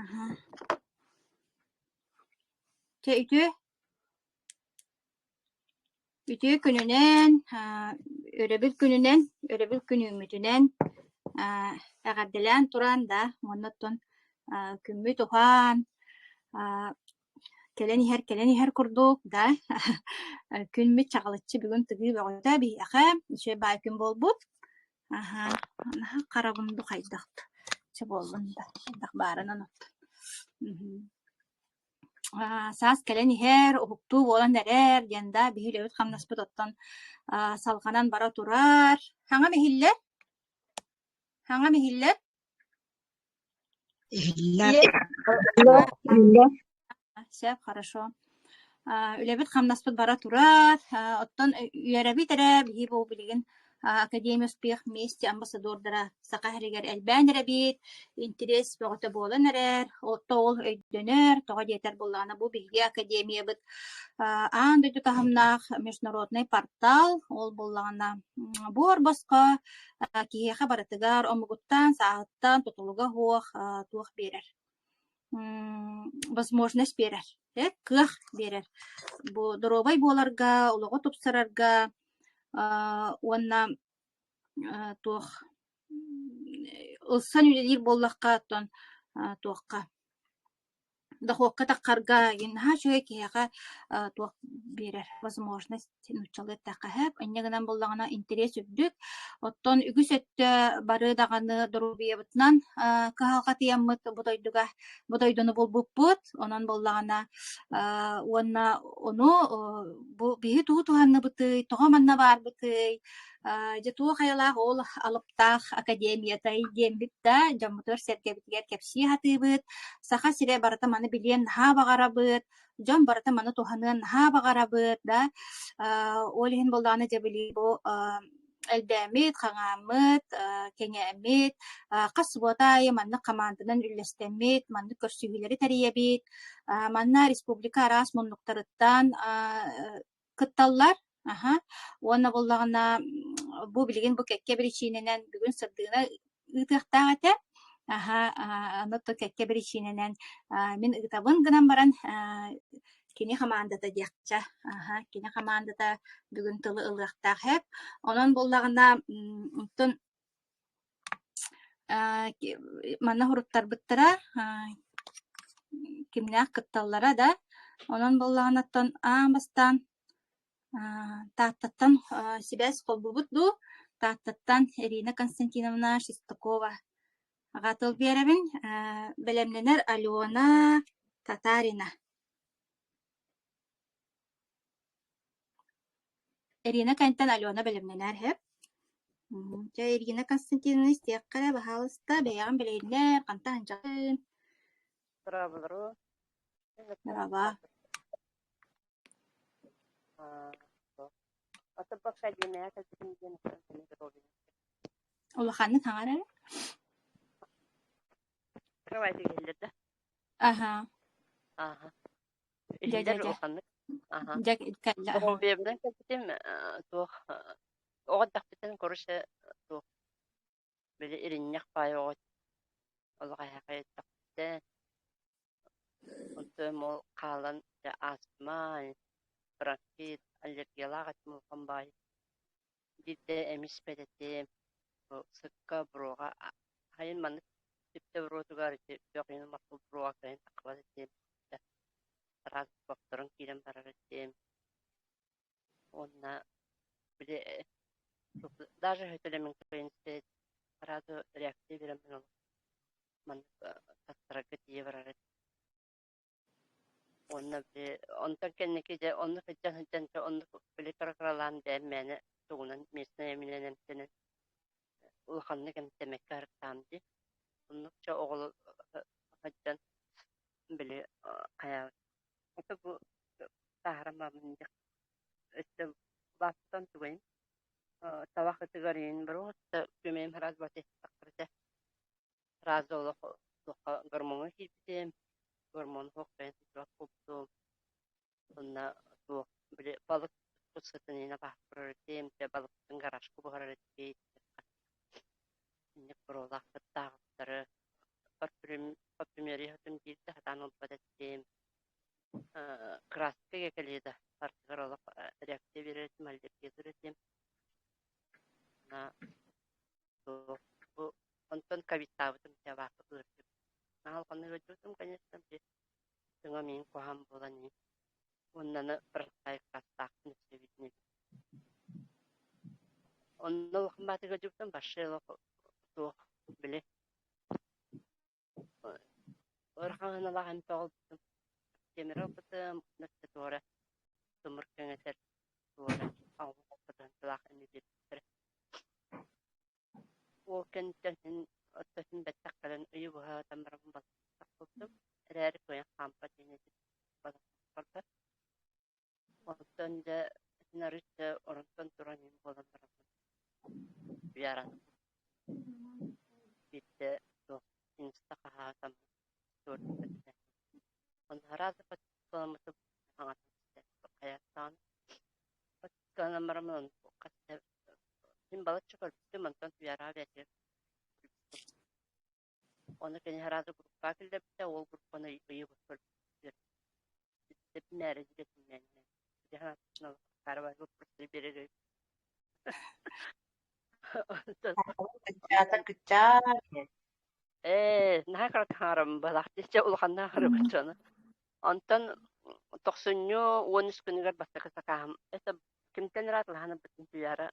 Аһа. Чэ үтүө Үтүө күнүнэн, өрөбүл күнүнэн, өрөбүл күнүүммүтүнэн эҕэрдэлээн туран да уонна оттон күммүт уһаан, кэлэн иһэр кэлэн иһэр курдук да күммүт чаҕылыччы бүгүн тыгыы бөҕөтө биһиэхэ үчүгэй баай күн буолбут. Аһаа, наһаа харабын бу хайдах чэ буоллун да хайдах баарынан оттон. Саас кэлэн иһэр, уһуктуу буолан эрэр диэн да биһи үлэбит-хамнаспыт оттон салҕанан бара турар. Хаҥам иһиллэр? Хаҥам иһиллэр? Иһиллэр. Сөп, хорошо. Үлэбит-хамнаспыт бара турар. Оттон үөрэбит эрэ биһи бу билигин Академия успех вместе амбассадордара Саха сиригэр элбээн эрэбит, интэриэс бөҕөтө буолан эрэр, отто ол өйдөнөр, тоҕо диэтэр буоллаҕына бу биһиги академиябыт аан дойду таһымнаах международный портал, ол буоллаҕына буор босхо киһиэхэ барытыгар омугуттан, сааһыттан тутулуга суох туох биэрэр возможность биэрэр, кыах биэрэр. Бу доруобай буоларга, олоҕу тупсарарга уонна туох ылсан үлэлиир буоллахха оттон туохха дохуокка таххарга наһаа үчүгэй киһиэхэ туох биэрэр возможность нууччалыы эттэххэ сөп. Инньэ гынан буоллаҕына интэриэс үрдүк. Оттон үгүс өттө бары даҕаны доруобуйабытынан кыһалҕатыйаммыт бу дойдуга бу дойдуну булбуппут. Онон буоллаҕына уонна ону бу биһи тугу туһанныбытый, тоҕо манна баарбытый, дьэ туох айылаах ол алыптаах академиятай диэммит да дьоммутугар-сэргэбитигэр кэпсии сатыыбыт. Саха сирэ барыта маны билиэн наһаа баҕарабыт, дьон барыта маны туһаныан наһаа баҕарабыт да. Ол иһин буоллаҕына дьэ били бу элбээммит, хаҥааммыт, кэҥээммит, хас субуота аайы маннык хамаанданан үллэстэммит, маннык көрсүһүүлэри тэрийэбит. Манна республика араас муннуктарыттан кытталлар. Аһа. Уонна буоллаҕына бу билигин бу кэккэ биричиинэнэн бүгүн сырдыгына ыытыахтаах этэ. Аһа, аны то кэккэ биричиинэнэн мин ыытабын гынан баран кини хамаандата диэхчэ. Аһа, кини хамаандата бүгүн тылы ылыахтаах эп. Онон буоллаҕына онтон манна суруттарбыттара кимнээх кытталлара да. Онон буоллаҕына аан бастаан Тааттаттан сибээс холбуубут дуу, Тааттаттан Ирина Константиновна Шестакова аҕа тыл биэрэбин, бэлэмнэнэр Алена Татарина. Ирина кэнниттэн Алена бэлэмнэнэр һэп. Дьэ, Ирина Константиновна истиэххэ эрэ, баһаалыста, бэйэҕин билиһиннэр, хантан сылдьаҕын? Здравствуй. Здорово. Улаханнык хаҥар эрэ? Кровать иһиллэр да? Аһа. Ааха. Дьэ, дьэ, Иһиллэр дьэ. улаханнык. Аха. Дьэ, кэллэ. Доруобуйабынан кэлбитим туох оҕо эрдэхпиттэн короче туох били иринньэх баай оҕо олох эһэхэй эрдэхпиттэн онтон ол хаалан дьэ астма, бронхит, аллергиялаах этим улахан баай. Биирдэ эмис этим, бу сыкка буруоҕа хайын маннык түптэ буруотугар ити күөх иһин махпыт буруоҕа кыайан таххыбат этим. Араас бопторон киирэн барар этим. Уонна били даже хөтөлөмүн кыайан сразу реакция биэрэммин олох маннык таттарарга тиийэ барар этим. Уонна били онтон кэнники дьэ оннук сылдьан сылдьан дьэ оннук били кыра-кыралаан бэйэм мээнэ тугунан местнэй эминэн эмтэнэн улаханнык эмтэммэккэ сырыттаҕым дии. Оннук дьэ оҕолор сылдьан били хайаабыт. Ото бу сааһыран бараммын дьэ өссө улааттан тугайым табах ытыгар иин боруоста күмэйим сразу батыһахтар этэ. Сразу олох туохха гормоҥҥа киирбитим, гормон суох бэйэм сылдьыбат буолбутум. Уонна туох били балык сытын иһинэ баһа турар этим, дьэ балыкпытын гаражка буһарар этибит. Инник буруолаах сыттааҕыттары парфюмерия. Парфюмерия биирдэ сатаан ылбат этим. Краска кэлиэ да ардыгар олох реакция биэрэр этим, аллергия этим. Бу онтон ковидтаабытым дьэ бааппыт ыарыйбыт. Наһаа улаханнык ыалдьыбытым, конечно, били тыҥа миин куһаҕан буолан иһин. Уонна аны простаиккастаахпын өссө Онно улахан баатыгар ыалдьыбытым, вообще олох туох били ыарахан эмп оҕолбутум. Тимири ылбытым, өссө туора тымыр кэҥэтэр туора аҕалбытым эми биэрбиттэрэ. Ол кэнниттэн син оттон бэттэх кэлэн ыйы быһа ытан баран тахсыбытым. Эрээри кыайан хаампат диэн этим барда. Онтон дьэ син арыычча оронтон туран иһин буолан бараммын уйааран биирдэ туох инста хаһаатам туордубут этэ. Онно араас подпискаламмытым хаҥатан хайааттаҕына подпискаланан бараммын син балачча көрбүтүм, онтон туйаараҕа бэйэтигэр Ону кини сразу группаҕа киллэрбитэ, ол группаны ыйы көрбүттэр. Кыччаата кыччаат. Ээ, наһаа кыратыһаарым балахтычча улаханнаах харыбыччаны. Онтон тохсунньу 13 күнүгэр бастакы сакааһым. Это кимтэн ыраатылаһан ылбытын туйаара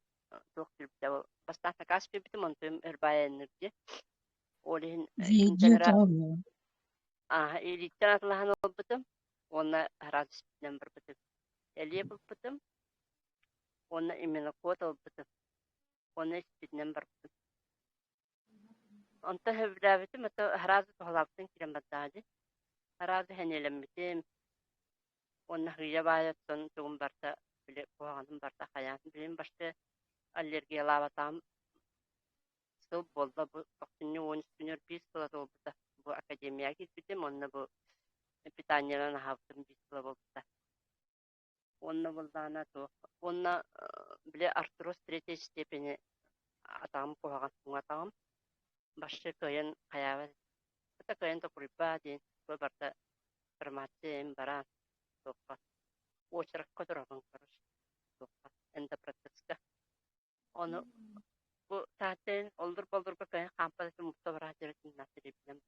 туох киирбитэ ол. Бастаан сакаас биэрбитим, онтум ырбаайанныр дии. Ол иһин кимтэн Видео ыра тоҕо буолуо? Аа, илииттэн атылаһан ылбытым уонна араас испитинэн барбытым. Элиэ булбутум уонна именно-код ылбытым уонна испитинэн барбытым. Онтон сөбүлээбитим, это араас туһалаабытын киирэн бардаҕа дии. Араас сэниэлэммитим уонна сыыйа баайа оттон тугум барыта били куһаҕаным барыта хайаан. Билигин бастыы аллергиялаабатаҕым сыл буолла, бу тохсунньу 13 күнүгэр биир сыла туолбута. Бу академияҕа киирбитим уонна бу питаниенан аһаабытым биир сыла буолбута. Уонна буоллаҕына туох уонна били артроз третьей степени атаҕым куһаҕан уҥа атаҕым башчы кыайан хайаабат хата кыайан токуруйбаа диэн бу барыта фармация эм бараан туохха уочаракка турабын короче туохха эндопротезка. Ону бу тааттан оллур-боллурга кыайан хаампат этим мукта бараат дьэрэтин натерибинэн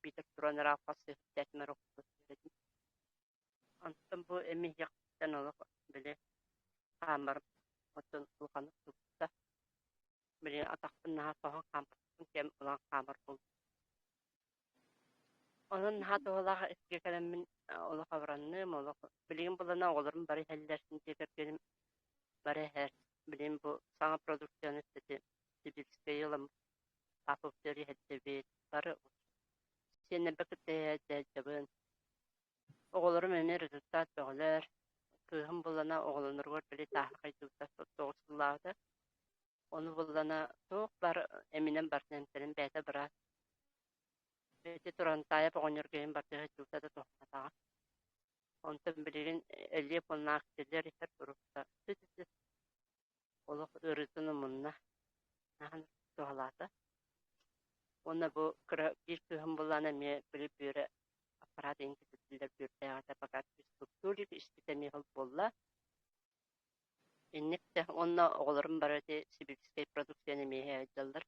биитэр туран ыраах хас сыһыттаатым эрэ. Онтон бу эмиһиэхтэн олох били хаамарым оттон улаханнык тупта. Били атахпын наһаа соһон хаампаппын кэм ылан хаамар буолбут. Онон наһаа туһалаах этигэ кэлэммин олох абыранным, олох билигин булана оҕолорум бары иһэллэр, дьиэ кэргэним бары иһэр. Билигин бу саҥа продукцияны ити Сибирскэй ылам папабытыгар иһэрдэбит, бары сиэннэрбэ кытта иһэрдэбин. Оҕолорум эмиэ результат бөҕөлөр. Кыыһым булана оҕолоноругар били тааһы хайдыбыта 9 сыллааҕыта. Ону буллана туох бар эминэн барытын эмтэрин бэйэтэ быраас. Ити Турантаев оҕонньорго иһин барыта сылдьыбыта да туһамматаҕа. Онтон билигин Элиэп уонна Акселер иһэр турукта олох ыарыытын умунна, наһаа туһалаата. Уонна бу кыра биир кыыһым буллаан эмиэ били бүөрэ аппарат иһин кэтиллэр бүөрдээх этэ пока физкультурник испитэ эмиэ ол буолла. Инник да уонна оҕолорум бары ити сибирскэй продукцияны эмиэ сылдьаллар.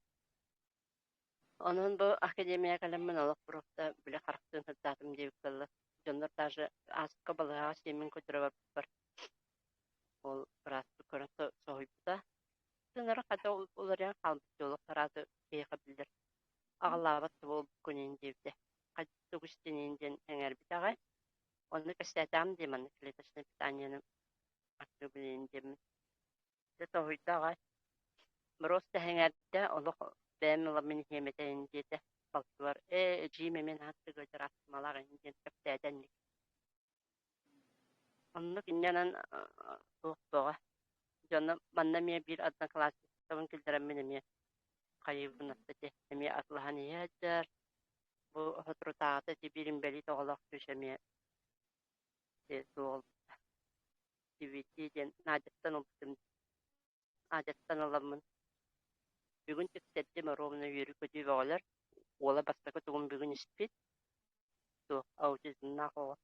Онон бу академия кэлэммин олох просто били харахтыын сырдаатым диэбит буолла. Дьоннор даже ааспыкка балыыһаҕа сиэммин көрдөрө барбыппар ол бырааппыт көрөн соһуйбута. Тыынара хата уларыйан хаалбыт дии олох сразу киһиэхэ биллэр. Аҕалаабат да буолбуккун иһин диэбитэ. Хайдах истиниин диэн эҥээрбитэ аҕай. Онно кэпсээтэҕим дии маннык клеточное питаниены аттыы билиин диэммин. Дьэ соһуйда аҕай. Просто эҥээрдэ олох бэйэм ыламмын иһиэм этэ ини диэтэ. Балтыбар ээ эдьиийим эмиэ наһаа тыгыдьар астымалаах ини диэн кэпсээтэ инник. Оннук инньэ туох бөҕө. Дьоно манна эмиэ биир одноклассниктабын киллэрэммин эмиэ хайыыбын ити эмиэ атылаһан иһэ сылдьар. Бу соторутааҕыта ити биир инбэлиит оҕолоох кыыс эмиэ суох DVD диэн Надяттан ылбытым. Надяттан ыламмын бүгүн тиксэрдим оруобуна үөрүү-көтүү бөҕөлөр. Уола бастакы тугун бүгүн испит, туох аутизмнаах оҕо.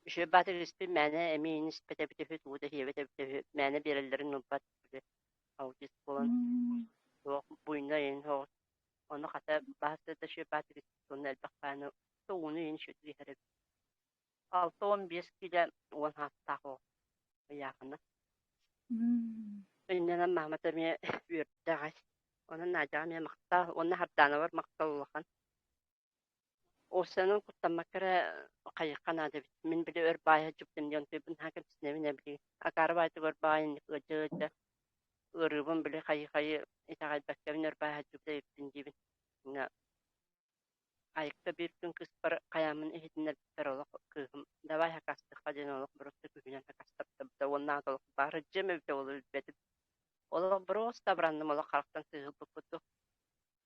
Үчүгэй баатыр испит мээнэ эмиийин испэт эбитэ үһү, тугу да сиэбэт эбитэ үһү, мээнэ биэрэллэрин ылбат били аутист буолан туох буйна иһин соҕус. Ону хата баһа да үчүгэй баатыр испит уонна элбэх бааны ууну иһин үчүгэйдик иһэр эбит. 65 киилэ 10 саастаах оҕо ыйааһына. Иннинэн маамата эмиэ үөрдэ аҕай. Онон Надяҕа эмиэ махтал уонна Хардаанабар махтал улахан. Уопсайынан куттаммакка эрэ хайыахха наада эбит. Мин били өр баайа дьуптум диэн тыйбын наһаа кэмсинэбин ээ билигин. Акаары баайдык өр баайын ыалдьа-ыалдьа ыарыыбын били хайыы-хайыы итэҕэйбэккэбин өр баайа сылдьыбыт эбиппин диибин. Айыкка биир күн кыыспар хайааммын иһитиннэрбиппэр олох кыыһым давай хакастыахха диэн олох просто күһүнэн хакастаттабыта уонна олох баары дьиэм эбитэ ол билбэтим. Олох просто абыранным олох харахтан сыыһырбыт курдук.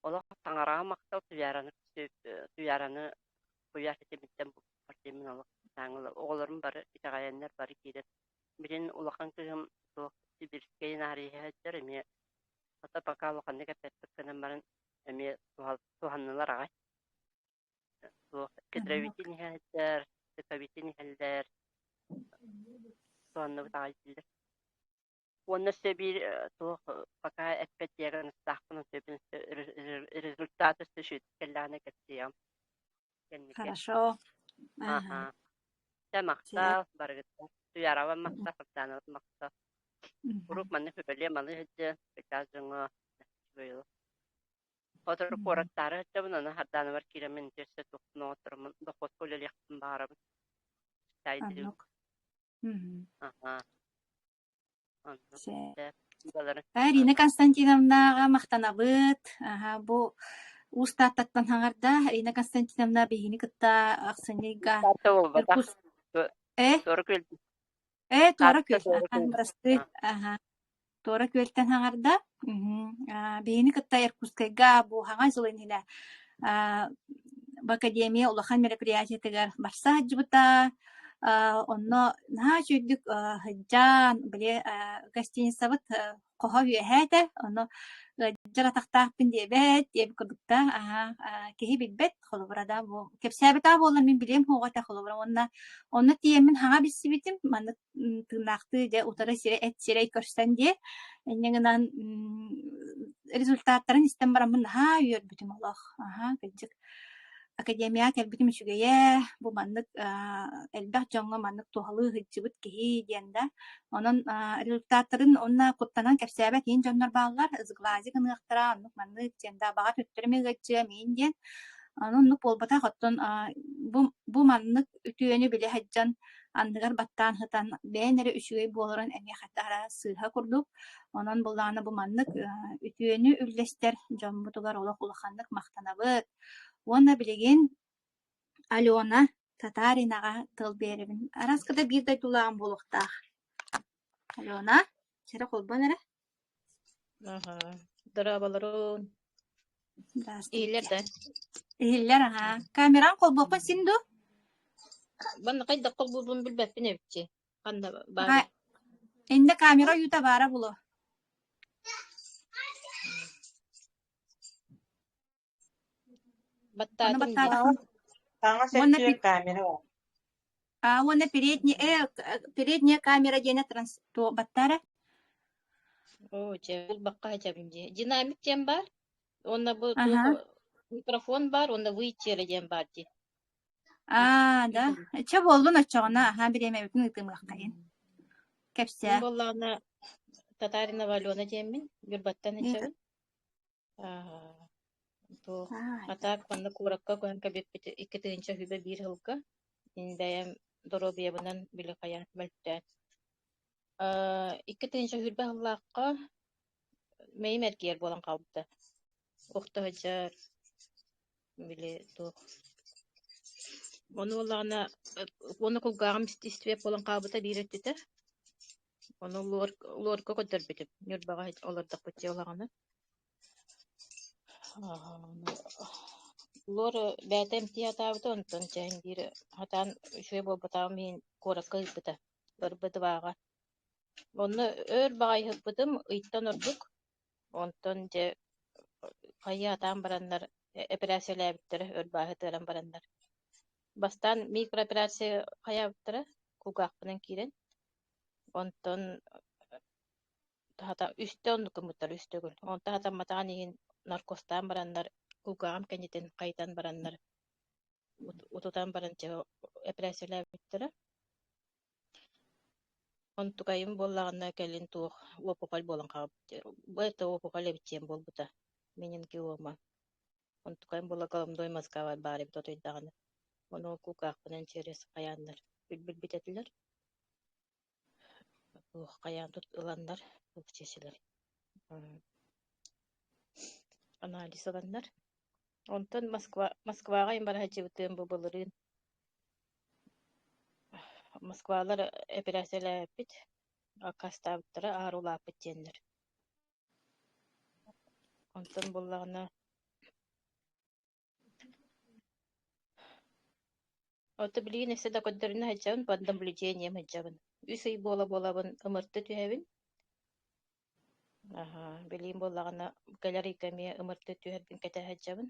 Олох таҥараҕа махтал Туйаараны Туйаараны куйаар ситимиттэн булбуппар диэммин олох оҕолорум бары итэҕэйэннэр бары киирэн билин улахан кыыһым туох Сибирскэй наарыйа сылдьар эмиэ хата пока улаханнык эппэппит гынан баран эмиэ туһаннылар аҕай. Туох кедровитин иһэллэр, цеповитин иһэллэр, туһанныбыт аҕай дииллэр. Уонна өссө биир туох пока эппэт диагнозтаахпын өссө результат өссө үчүгэйдик кэллэҕинэ кэпсиэҕим. Кэнники. Хорошо. Аха. Дьэ махтал барыгыттан. Туйаарабар махтал, Сардаанабар махтал. Куруук маннык үбэлиэ малы сылдьа, кычаас дьоҥҥо үчүгэй олох. Сотору куораттаары сылдьабын, аны Сардаанабар киирэммин өссө туохпун оҥоттороммун дохуотка үлэлиэхпин баҕарабын. Оннук. Аха. Оннук. Сөп. Дьэ, балары. Ирина Константиновнаҕа махтанабыт. Аха, бу Уус Тааттаттан хаҥарда. Ирина Константиновна биһигини кытта ахсынньы ыйга Таатта буолбатах. Иркутск Э? Туора күөл. Ээ, Туора Таатта Күөл. Туора Аха, Күөл. бырастыы. Аха. Туора Күөлтэн хаҥарда. Биһини кытта Иркутскайга бу хаҥа сыл иннинэ бу академия улахан мероприятиетыгар барса сылдьыбыта. Онно наһаа үчүгэйдик сылдьан, били гостиницабыт хоһо үөһээ этэ, ону ыалдьар атахтаахпын диэбэт диэбит курдукта аһаа киһи билбэт холобура да бу кэпсээбитэ буоллар мин билиэм суоҕа этэ холобура уонна онно тиийэммин хаҥа билсибитим маннык тыыннаахтыы дьэ утары сирэ эт сирэй көрсөн диэ инньэ гынан результаттарын истэн бараммын наһаа үөрбүтүм олох аһаа кырдьык академияҕа кэлбитим үчүгэйэ, бу маннык элбэх дьоҥҥо маннык туһалыы сылдьыбыт киһи диэн да. Онон результаттарын уонна куттанан кэпсээбэт иин дьоннор бааллар, сглазик гыныахтара, оннук маннык диэн да, баҕар төттөрү эмиэ ыалдьыам иин диэн. Ону оннук буолбатах, оттон бу, бу маннык үтүөнү билэ сылдьан анныгар баттаан сытан бэйэн эрэ үчүгэй буоларын эмиэ хата сыыһа курдук. Онон былаана бу маннык үтүөнү үллэстэр дьоммутугар олох улаханнык махтанабыт. Уонна билигин Алена Татаринаҕа тыл биэрэбин. Араскыта биир дойдулааҕым буолуохтаах. Алена, сирэ холбон эрэ. Аха, дорооболорун. Здравствуйте. Иһиллэр да? Иһиллэр, аһаа. Камераҥ холбуоххун син дуу? Манна хайдах холбуурбун билбэппин эбитчи. Ханна Аха, баарый? иннэ камера ойуута баара буолуо. Ону Баттаатым дии. баттаатаххын Таҥас уонна өттүгэр камера баар. уонна передняя, передняя камера диэнэ транс баттаара. Оо, дьэ, булбакка сылдьабын дии. Динамик диэн баар, уонна бу туох Аха. микрофон баар, уонна выйти эрэ диэн баар дии. Аа, да. Чэ буоллун оччоҕуна, аһаа бириэмэбитин ыытымыаххайын. Мин Кэпсээ. буоллаҕына Татаринова Алена диэммин, Ньурбаттан сылдьабын. Аа, туох Аа, а так манна куоракка көһөн кэбиспит 2021 сылга мин бэйэм доруобуйабынан били хайаан мөлтөөн. Аа, 2020 сыллаахха мэйим эргийэр буолан хаалбыта. Охто сылдьар били туох Ону буоллаҕына уонна кулгааҕым истибэт буолан хаалбыта биир өттүтэ. Ону луорка көрдөрбүтүм. Ньурбаҕа олордохпут дии олоҕуна. Луор бэйэтэ эмтии сатаабыта, онтон чээн биир сатаан үчүгэй буолбатаҕым иһин куоракка ыыппыта, РБ-2-ҕа. Онно өр баҕайы сыппытым, ыйтан ордук. Онтон дьэ хайыы сатаан бараннар Эпэрээссийэлээбиттэрэ, өр бааһы тыыран бараннар. Бастаан микрооперация хайаабыттара, кулгаахпынан киирэн. Онтон үстэ оннук гыммыттар, үс төгүл. Онтон хатамматаҕын иһин наркозтаан бараннар, кулгааҕым кэннитин хайытан бараннар, утутан баран дьэ эпэрээссийэлээбиттэрэ. Онтукайым буоллаҕына кэлин туох опухоль буолан хаалбыт, это опухоль эбит диэн буолбута, менингиома. Онтукайым буола головной мозговой баар эбит отуйдаҕына. Ону кулгаахпынан через хайааннар билбит этилэр. Туох хайаан тут ыланнар, туох чэчилэр анализ ыланнар. Онтон Москва Москваҕа им бара сылдьыбытым бу былырыын Москвалар эпэрээссийэлээбиппит, аккаастаабыттара, аһары улааппыт диэннэр. Онтон буоллаҕына Ото билигин өссө да көрдөрүнэ сылдьабын, под наблюдением сылдьабын. Үс ый буола-буолабын ымырты түһэбин. Аһаа, билигин буоллаҕына кэлэр ыйга эмиэ ымырты түһэрбин кэтэһэ сылдьабын.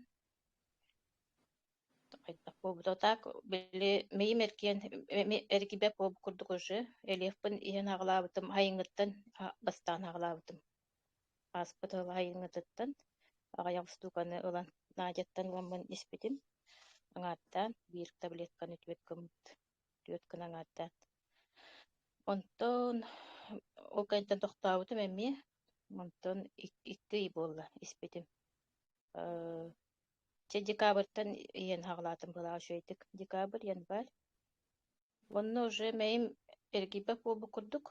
Хайдах буолбута так били мэйим эргийэн эргийбэт буолбут курдук уже Элиэхпин иһэн аҕалаабытым айыҥҥыттан бастаан аҕалаабытым. Ааспыт ыал айыҥҥытыттан аҕыйах устууканы ылан Надяттан ыламмын испитим. Аҥааттаан биир таблетканы түөрт гыммыт, түөрт гына аҥааттаан. Онтон ол кэнниттэн тохтообутум эмиэ. Онтон икки ый буолла испитим. Э Чэ, декабрьтан иһэн аҕалаатым быһыылаах үчүгэйдик. Декабрь, январь. Уонна уже мэйим эргийбэт буолбут курдук.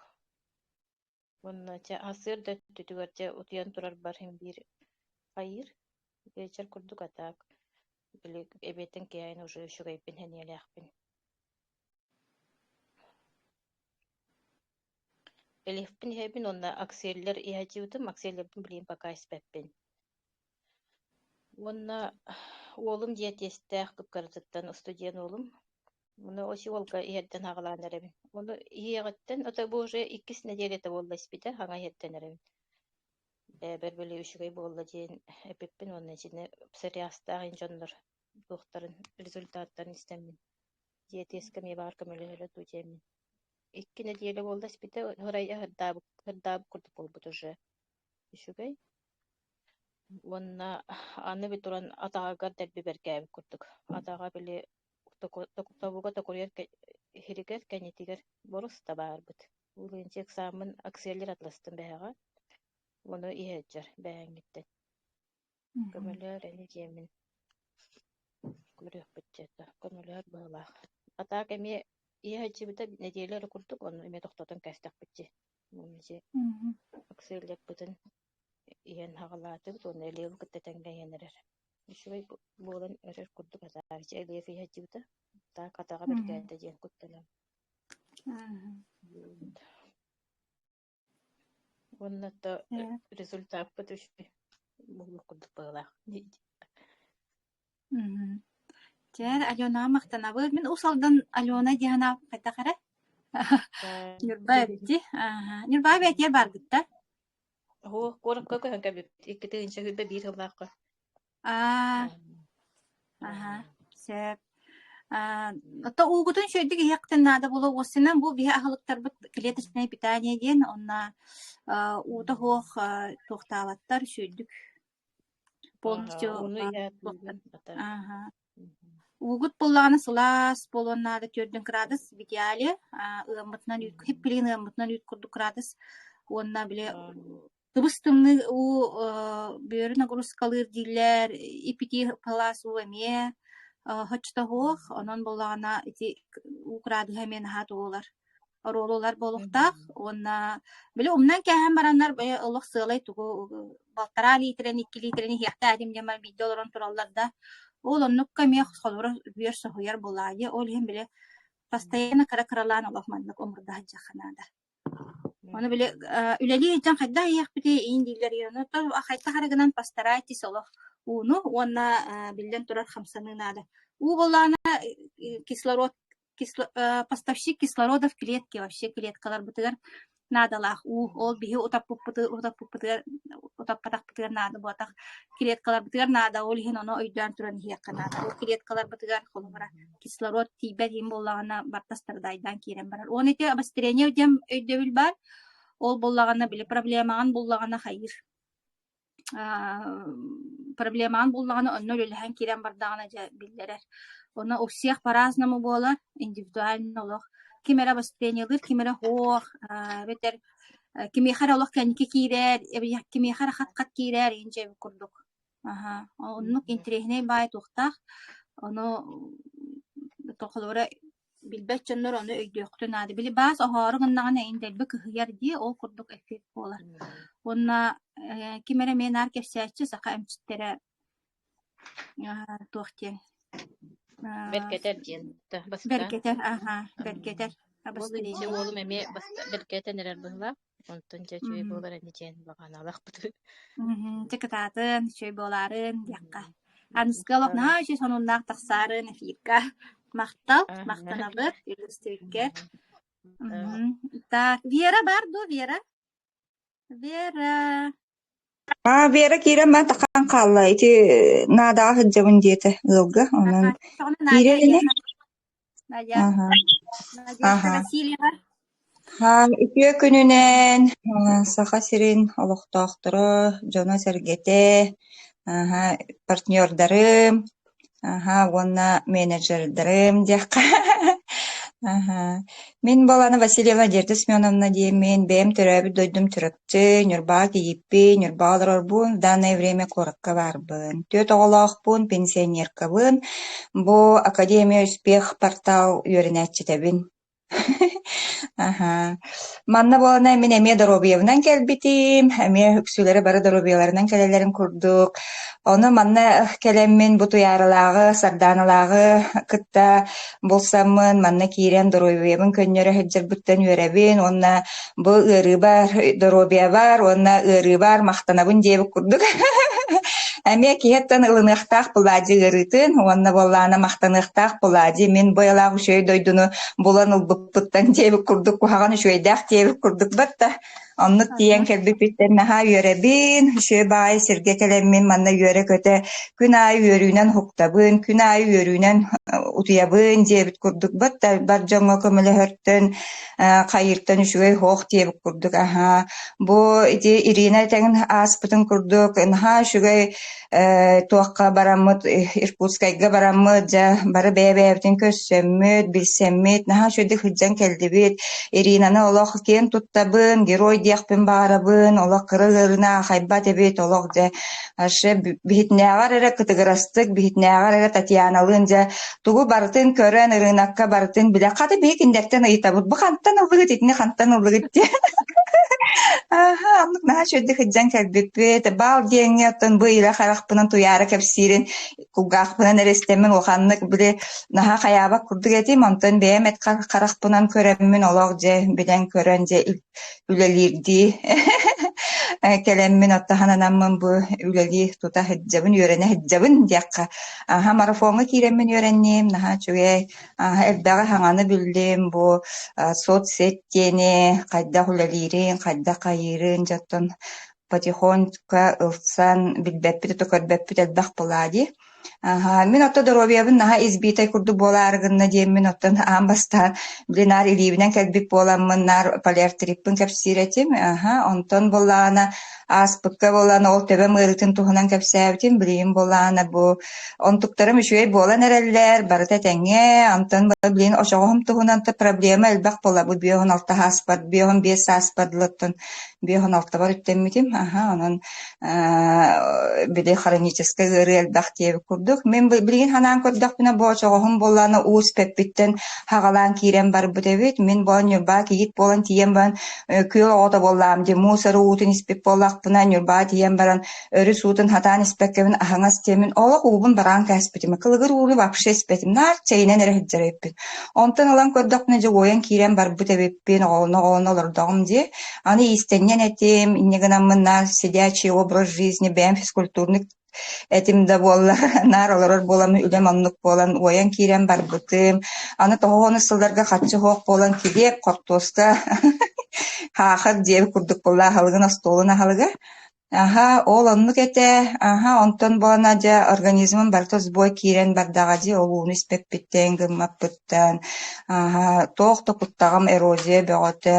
Уонна чэ, сарсыарда өттүтүгэр дьэ утуйан турарбар син биир хайыыр, вечер курдук а так били эбиэттэн киэһээн уже үчүгэйбин сэниэлээхпин. Элиэхпин иһэбин уонна акселлер иһээччибитим, акселлербин билигин пока испэппин. Уонна уолум диэтиэстээх кып-кыратыттан устудьуон уолум. Ону осиолга иһэрдэн аҕалаан эрэбин. Ону иһиэҕиттэн, ото бу уже иккис нэдиэлэтэ буолла испитэ, хаҥа иһэрдэн эрэбин. Бэйэбэр били үчүгэй буолла диэн эппиппин уонна итини псориазтаах ин дьоннор туохтарын результаттарын истэммин диэтиэскэ эмиэ баҕар көмөлөһөрө дуу диэммин. Икки нэдиэлэ буолла испитэ, ырайа ырдаабыт ырдаабыт курдук буолбут уже. Үчүгэй. Уонна аны би туран атаҕыгар дэлби бэргээбит курдук. Атаҕа били тобуга токуруйар иһиригэр кэннитигэр борус да баарбыт. Улуунча эксааммын акселлер атластым бэһэҕэ. Ону иһэлдьэр бэһээҥҥиттэн. Көмөлөөр ини диэммин көрүөхпүт диэтэ. Көмөлөөр быһыылаах. Атаак эмиэ иһэ сылдьыбыта нэдиэлэ эрэ курдук, ону эмиэ тохтотон кээстэхпит дии. Ити акселлербытын иһэн аҕалаатыбыт уонна Элиэби кытта тэҥҥэ иһэн эрэр. Үчүгэй буолан эрэр курдук атаарыччы Элиэв иһэ сылдьыбыта. Так атаҕа бэргээтэ диэн куттанан. Уонна то результаппыт үчүгэй буолуох курдук быһыылаах. Чэ, Аленаҕа махтанабыт. Мин Уус Алдан Алена диэн хайдах эрэ? Ньурба эбит дии. Ньурбаҕа бэйэтигэр бааргыт да? Оо, куоракка көһөн кэлбиппит. 2021 сыллаахха. Аа, аха, сөп. Аа, ото уугутун үчүгэйдик иһиэхтэн наада буолуо. Уоссынан бу биһи аһылыктарбыт клеточное питание диэн, онно уута суох туохтаабаттар үчүгэйдик полностью Ууну иһэ Ааһа. Уугут буоллаҕына сылаас буолуон наада 4 кыраадыс в идеале ыаммытынан үүт хип-билигин ыаммытынан үүт курдук кыраадыс уонна били тыбыс-тымныы уу бүөрү нагрузкалыыр дииллэр, ип-итии сылаас уу эмиэ соччото суох, онон буоллаҕына ити уу кыраадыһа эмиэ наһаа туолар оруолу ылар буолуохтаах уонна били умнан кээһэн бараннар бэйэ олох сыалай тугу балтараа лиитирэни икки лиитирэни иһиэхтээх этим диэн баран биирдэ олорон тураллар да ол оннукка эмиэ холобура бүөр соһуйар буолаайы ол иһин били постоянно кыра-кыралаан олох маннык омурда сылдьыахха наада. Ону били үлэлии сылдьан хайдах иһиэхпитий иин дииллэр ону хайдах эрэ гынан постарайтесь олох ууну уонна биллэн турар хамсаныы наада. Уу буоллаҕына кислород поставщик кислорода в клетке вообще клеткаларбытыгар. наадалаах уу. Ол биһи утаппыппытыгар утаппатахпытыгар наада буотах. Клеткаларбытыгар наада, ол иһин ону өйдөөн туран иһиэххэ наада. Ол клеткаларбытыгар холобура кислород тиийбэт иһин буоллаҕына барыта страдайдаан киирэн барар. Уонна ити обострение диэн өйдөбүл баар. Ол буоллаҕына били проблемаҕын буллаҕына хайыыр проблемаҕын буллаҕына онно үлэлэһэн киирэн бардаҕына дьэ биллэрэр. Онно у всех по-разному буолар, индивидуально олох. Ким эрэ обострениелыыр, ким эрэ суох, эбэтэр кимиэхэ эрэ олох кэнники киирэр, кимиэхэ эрэ хат-хат киирэр, иһин дьэ курдук. Аһа, оннук интэриэһинэй баай туохтаах. Ону холобура Билбэт дьоннор ону өйдүөхтүн наада. Били баас оһоору гыннаҕына эйин дэлби кыһыйар дии, ол курдук эффект буолар. Уонна ким эрэ эмиэ наар кэпсээччи саха эмчиттэрэ туох диэн Бэркэтэр диэн бастаан. Бэркэтэр, аха, бэркэтэр. Уолум эмиэ бэркэтэн эрэр быһыылаах. Онтон дьэ үчүгэй буолар ини диэн баҕаналаахпыт. Дьэ кытаатын, үчүгэй буолаарын диэххэ. Аныска олох наһаа үчүгэй сонуннаах тахсаарын эфирга. Махтал, махтанабыт үллэстибиккэр. Так, Вера бар дуо, Вера? Вера. А, Вера киирэн баран таххан хаалла. Ити наадаҕа сылдьабын диэтэ ыалга. Онон Надя киирэр ини. Надя. Аха. Надежда Аха. Васильева. Үтүө күнүнэн Саха сирин олохтоохторо, дьоно-сэргэтэ, партнердарым уонна менеджердарым диэххэ. Мин буолааны Васильева Надежда Семеновна диэммин, бэйэм төрөөбүт дойдум Чурапчы, Ньурбаҕа кийииппин, Ньурбаҕа олорорбун, в данное время куоракка баарбын. Түөрт оҕолоохпун, пенсионеркабын, бу Академия Успех портал үөрэнээччитэбин. Аһаа. Манна буолана мин эмиэ доруобуйабынан кэлбитим, эмиэ үксүлэрэ бары доруобуйаларынан кэлэллэрин курдук. Ону манна кэлэммин бу Туйааралааҕы, Сардааналааҕы кытта булсаммын, манна киирэн доруобуйабын көннөрө сылдьарбыттан үөрэбин уонна бу ыарыыбар, доруобуйабар уонна ыарыыбар махтанабын диэбит курдук. Эмиэ киһиттэн ылыныахтаах Палладий ыарыытын уонна буоллаҕына махтаныахтаах Палладий мин быйылаах үчүгэй дойдуну булан ылбыппыттан диэбит курдук куһаҕан үчүгэйдээх диэбит курдук батта оннук тиийэн кэлбиппиттэн наһаа үөрэбин үчүгэй баҕайы сиргэ кэлэммин манна үөрэ-көтө күн аайы үөрүүнэн уһуктабын күн аайы үөрүүнэн утуйабын диэбит курдук батта бар дьоҥҥо көмөлөһөртөн хайыыртан үчүгэй суох диэбит курдук аһаа бу ити Ирина тэҥин ааспытын курдук наһаа үчүгэй туохха бараммыт Иркутскайга бараммыт дьэ бары бэйэ-бэйэбитин көрсөммүт, билсэммит наһаа үчүгэйдик сылдьан кэллибит. Иринаны олох киэн туттабын, герой диэхпин баҕарабын, олох кыра ыарыыны аахайбат эбит, олох дьэ вообще биһитинээҕэр эрэ кытыгырастык, биһитинээҕэр эрэ Татьяналыын дьэ тугу барытын көрөн ырыынакка барытын билэ хата биһи кинилэртэн ыйытабыт бу хантан ыллыгыт итини хантан ыллыгыт диэн Аха, оннук наһаа үчүгэйдик сылдьан кэлбиппит. Баал диэҥҥэ оттон бу илэ харахпынан туйаара кэпсиирин кулгаахпынан эрэ истэммин улаханнык били наһаа хайаабат курдук этим. Онтон бэйэм эт харахпынан көрөммүн олох дьэ билэн көрөн дьэ үлэлиирдии кэлэммин оттоһон анаммын бу үлэлии тута сылдьабын, үөрэнэ сылдьабын диэххэ. Аха, марафоҥҥа киирэммин үөрэнним, наһаа үчүгэй. Элбэҕи саҥаны биллим, бу соцсеть диэни хайдах үлэлиирин, хайдах хайыырын дьэ оттон потихоньку ылсан билбэппит өтө көрбөппүт элбэх буолаа дии. Мин оттон доруобуйабын наһаа избитэй курдук буолаары гынна диэммин оттон аан бастаан били наар илиибинэн кэлбит буоламмын наар полиартриппын кэпсиир этим. Онтон буоллаҕына ааспыкка буолан ол төбөм ыарыытын туһунан кэпсээбитим, билигин буоллаҕына бу Онтуктарым үчүгэй буолан эрэллэр, барыта этэҥҥэ, онтон билигин очоҕоһум туһунан да проблема элбэх буолла. Бу 56 ааспар, 55 сааспар дылыттан 56-бар үктэммитим. Аһа, онон били хроническай ыарыы элбэх диэбит курдук. Мин билигин санаан көрдөхпүнэ, бу очоҕоһум буоллаҕына уу испэппиттэн хаҕалаан киирэн барбыт эбит. Мин буолан Ньурбаа кийиит буолан тиийэн баран күөл оҕото буоллаҕым дии, муус эрэ уутун испит буоллахпына, Ньурбаа тиийэн баран Өрүс уутун хатаан испэккэбин аһаҥас диэммин олох уубун бараан кээспитим, кылыгыр ууну вообще испэтим, наар чэйинэн эрэ сылдьар эбиппин. Онтон ылан көрдөхпүнэ дьэ уойан киирэн барбыт эбиппин, оҕолоно-оҕолоно олордоҕум дии. Аны иистэнньэн этим, инньэ гынаммын наар сидячий образ жизни бэйэм физкультурник этим да буоллар, наар олорор буоламмын үлэм оннук буолан уойан киирэн барбытым. Аны тоҕо сылларга харчы суох буолан килиэп, хортуоска. Хаахыр диэбит курдук буолла аһылыгын остуолун аһылыга. Аһа, ол оннук этэ. Аһа, онтон буолана дьэ организмым барыта сбой киирэн бардаҕа дии, ол ууну испэппиттэн, гыммаппыттан. Аһа, туох да куттаҕым эрозия бөҕөтө,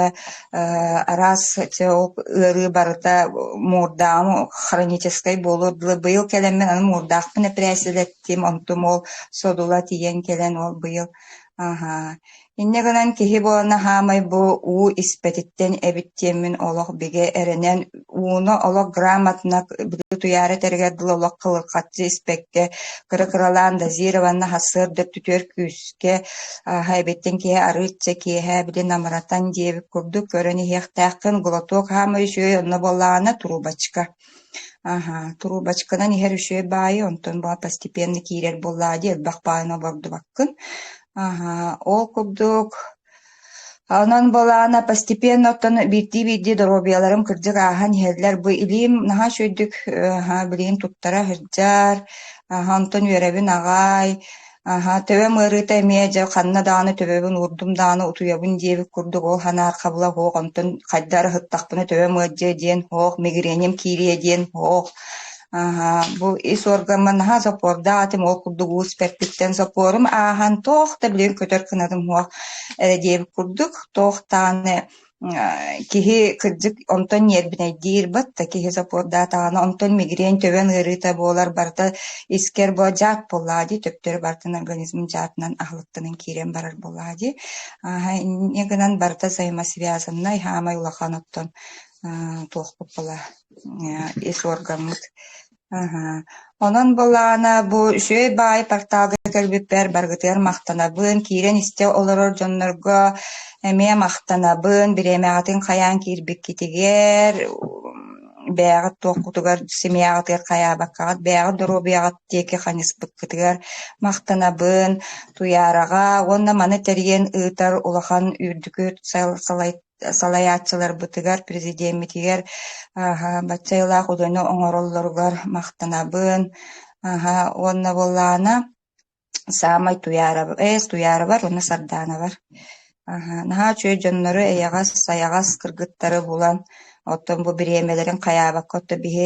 араас чэ ол ыарыы барыта муордааҕым хроническай буолуор дылы быйыл кэлэммин аны муордаахпын эпэрээссийэлэттим, онтум ол содула тиийэн кэлэн ол быйыл аһа Инньэ гынан киһи буолан аһаамай бу уу испэтиттэн эбит диэммин олох бигэ эрэнэн ууну олох грамотно били утуйаары этэригэр дылы олох кылырхаччы испэккэ кыра-кыралаан дозированно сарсыарда өттүтүгэр күүскэ аһа эбиттэн киһи арыычча киэһэ били намыратан диэбит курдук көрөн иһиэхтээххин глоток хаамай үчүгэй онно буоллаҕына трубочка Аһа, трубочканан иһэр үчүгэй баайы, онтон баҕа постепенно киирэр буоллаҕа дии, элбэх баайын обордубаккын. Аһа, ол курдук онон буоллаҕына постепенно оттон биирдии-биирдии доруобуйаларым кырдьык ааһан иһэллэр. Бу илиим наһаа үчүгэйдик аһа билигин туттара сылдьар, аһа онтон үөрэбин аҕай. Аһа, төбөм ыарыыта эмиэ дьэ ханна даҕаны төбөбүн уурдум даҕаны утуйабын диэбит курдук ол санаар хабыла суох, онтон хайда эрэ сыттахпына төбөм ыалдьыа диэн суох, мигреним киириэ диэн суох. Аһа, бу ис уоргаммын наһаа соппуордаах этим, ол курдук уус бэрпиттэн соппуорум ааһан туох да билигин көтөр кынатым суох эрэ диэбит курдук, туох даҕаны Киһи кырдьык онтон ньиэрбинэйдиир батта киһи соппуордаатаҕына онтон мигрень төбөн ыарыыта буолар барыта искэр бо дьаат буоллаҕа дии төптөрү барытын организм дьаатынан аһылыктанан киирэн барар буоллаҕа дии инньэ гынан барыта взаимосвязаннай хаамай улахан оттон туохпут буола ис органмыт Аһа. Онон былаана бу үчүгэй баай порталга кэлбиппэр барыгытыгар махтанабын, киирэн истэ олорор дьоннорго эмиэ махтанабын, бириэмэҕитин хайаан киирбиккитигэр, бэйэҕит туоххутугар, семьяҕытыгар хайаабаккаҕыт, бэйэҕит доруобуйаҕыт диэки хайыспыккытыгар махтанабын, Туйаараҕа уонна маны тэрийэн ыытар улахан үрдүкү салай салайааччыларбытыгар, президеммитигэр бачча айылаах үлэни оҥороллоругар махтанабын. Уонна буоллаҕына саамай Туйаарабар уонна Сардаанабар. Наһаа үчүгэй дьоннору эйэҕэс, сайаҕас кыргыттары булан, оттон бу бириэмэлэрин хайаабакка оттон биһи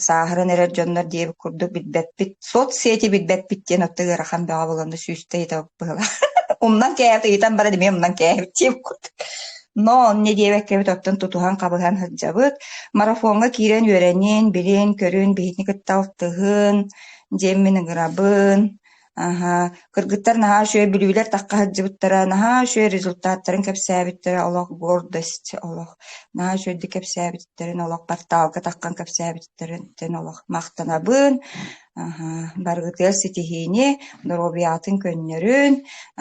сааһыран эрэр дьоннор диэбит курдук билбэппит, соцсети билбэппит диэн оттон ыарахан бөҕө буолан сүүстэ ыйытабыт быһыылаах. Умнан кээһэт ыйытан баран эмиэ умнан кээһэбит диэбит курдук. Но онно диэбэккэбит оттон тутуһан хабыһан сылдьабыт. Марафоҥҥа киирэн үөрэнин, билин, көрүн, биһитини кытта алтыһын, диэммин ыҥырабын. Аһа, кыргыттар наһаа үчүгэй бүлүүлэр тахха сылдьыбыттара, наһаа үчүгэй результаттарын кэпсээбиттэрэ, олох гордость олох. Наһаа үчүгэйдик кэпсээбиттэрин, олох порталга таххан кэпсээбиттэриттэн олох махтанабын. Аһа, барыгытыгар ситиһиини, доруобуйаҕытын көннөрүн,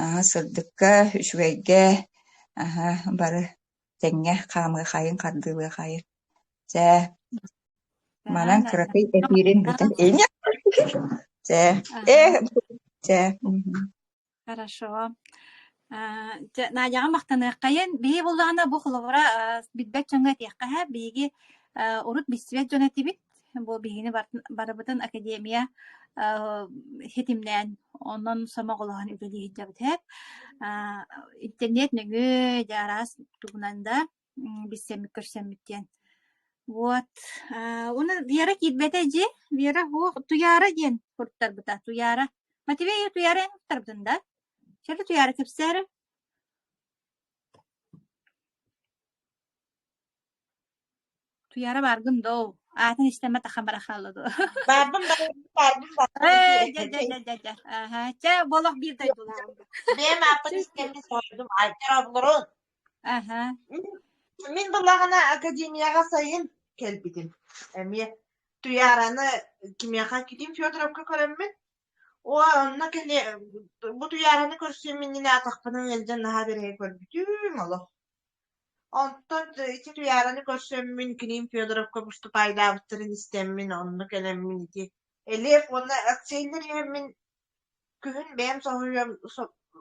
аһа, сырдыкка, үчүгэйгэ, аһа, бары тэҥҥэ хаамыахайын, хардыылыахайын. Чэ, манан кыракый эфирин бүтэн Чэ, э, чэ. Хорошо. Дьэ, Надяҕа махтаныаххайын. Биһиги буоллаҕына бу холобура билбэт дьоҥҥо этиэххэ һэ, биһиги урут билсибэт дьон этибит. Бу биһигини барыбытын академия ситимнээн, онон сомоҕолоһон үлэлии сылдьабыт һэ. Интернет нөҥүө дьэ араас тугунан да билсэммит көрсөммүт диэн. Вот уонна Вера киирбэтэ дьи. Вера һуох Туйаара диэн суруттарбыта. Туйаара. Матвей Туйаара эн суруттарбытын да? Чэ Туйаара кэпсээ эрэ. Туйаара бааргын доо. Аатын истэммэ тахан бара хаалла дуо? Баарбын баарбын баарбын баарбын. Ээ, дьэ дьэ дьэ дьэ дьэ. Аха. Чэ, болох биир дойдулааҕым. Бэйэм ааппын истэммин соһуйдум. Айтар оболорун. Аха. Мин былаҕына академияҕа сайын кэлбитим. Эмиэ Туйаараны кимиэхэ Ким Федоровка көрөммүн, оо, онно кини бу Туйаараны көрсүөм иннинэ атахпынан ыалдьан наһаа бэрэһэ көрбүтүм олох. Онтон ити Туйаараны көрсөммүн Клим Федоровка выступайдаабыттарын истэммин, онно кэлэммин ити Элиэп уонна Аксельдар иһэммин Күһүн бэйэм соһуйуом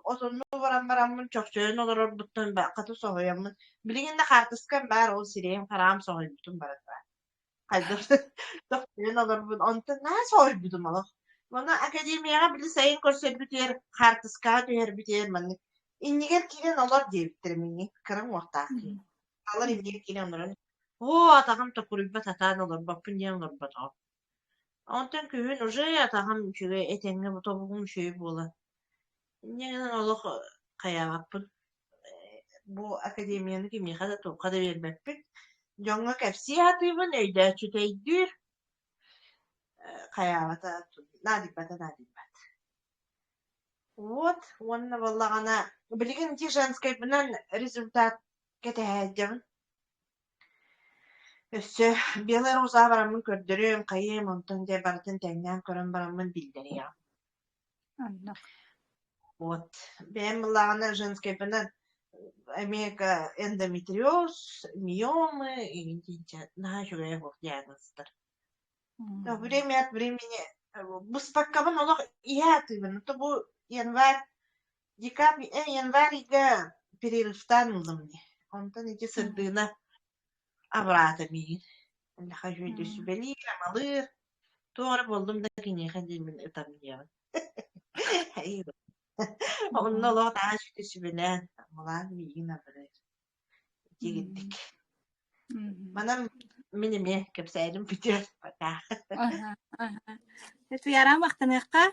отоннуу баран бараммын чохчойон олорорбуттан хата соһуйаммын билигин да хаартыскам баар ол сирэйим-хараҕым соһуйбутум баран баар хайдах чохчойон олорбун онтон наһаа соһуйбутум олох Уонна академияҕа били сайын көрсөрбүтүгэр хаартыскаҕа түһэрбитигэр маннык иннигэр киирэн олор диэбиттэрэ миигин кыра уҥуохтаах киһи. Алар иннигэр киирэн олорон, оо, атаҕым токуруйбат, сатаан олорбоппун диэн олорботоҕум. Онтон күһүн уже атаҕым үчүгэй, этэҥҥэ тобугум үчүгэй буолан, инньэ гынан олох хайаабаппын. Бу академияны кимиэхэ да туохха да биэрбэппин. Дьоҥҥо кэпсии сатыыбын, өйдөөччүтэ өйдүүр, хайаабата наадыйбата наадыйбат. Вот уонна буоллаҕына билигин ити женскайбынан результат кэтэһээдьэбин. Өссө Белая розаҕа бараммын көрдөрүөм, хайыам, онтон дьэ барытын тэҥнээн көрөн бараммын биллэриэҕим. Оннук. Вот. Бэйэм буоллаҕына женскайбынан эмиэ эндометриоз, миомы, игин наһаа үчүгэй суох диагнозтар. Время от времени быспаккабын олох иһэ атыыбын. То бу январь, декабрь, январь ыйга перерывтаан ыллым дии. Онтон ити сырдыына абыраата миигин. Эллэхэ үчүгэйдик сүбэлиир, амалыыр. Туох эрэ буоллум да киниэхэ диэммин ытамньыйабын. Онно олох наһаа үчүгэй сүбэлээн, амалаан миигин абырыыр. Итигирдик. Манан мин эмиэ кэпсээним бүтүөр пока. Туйаара махтаныахха.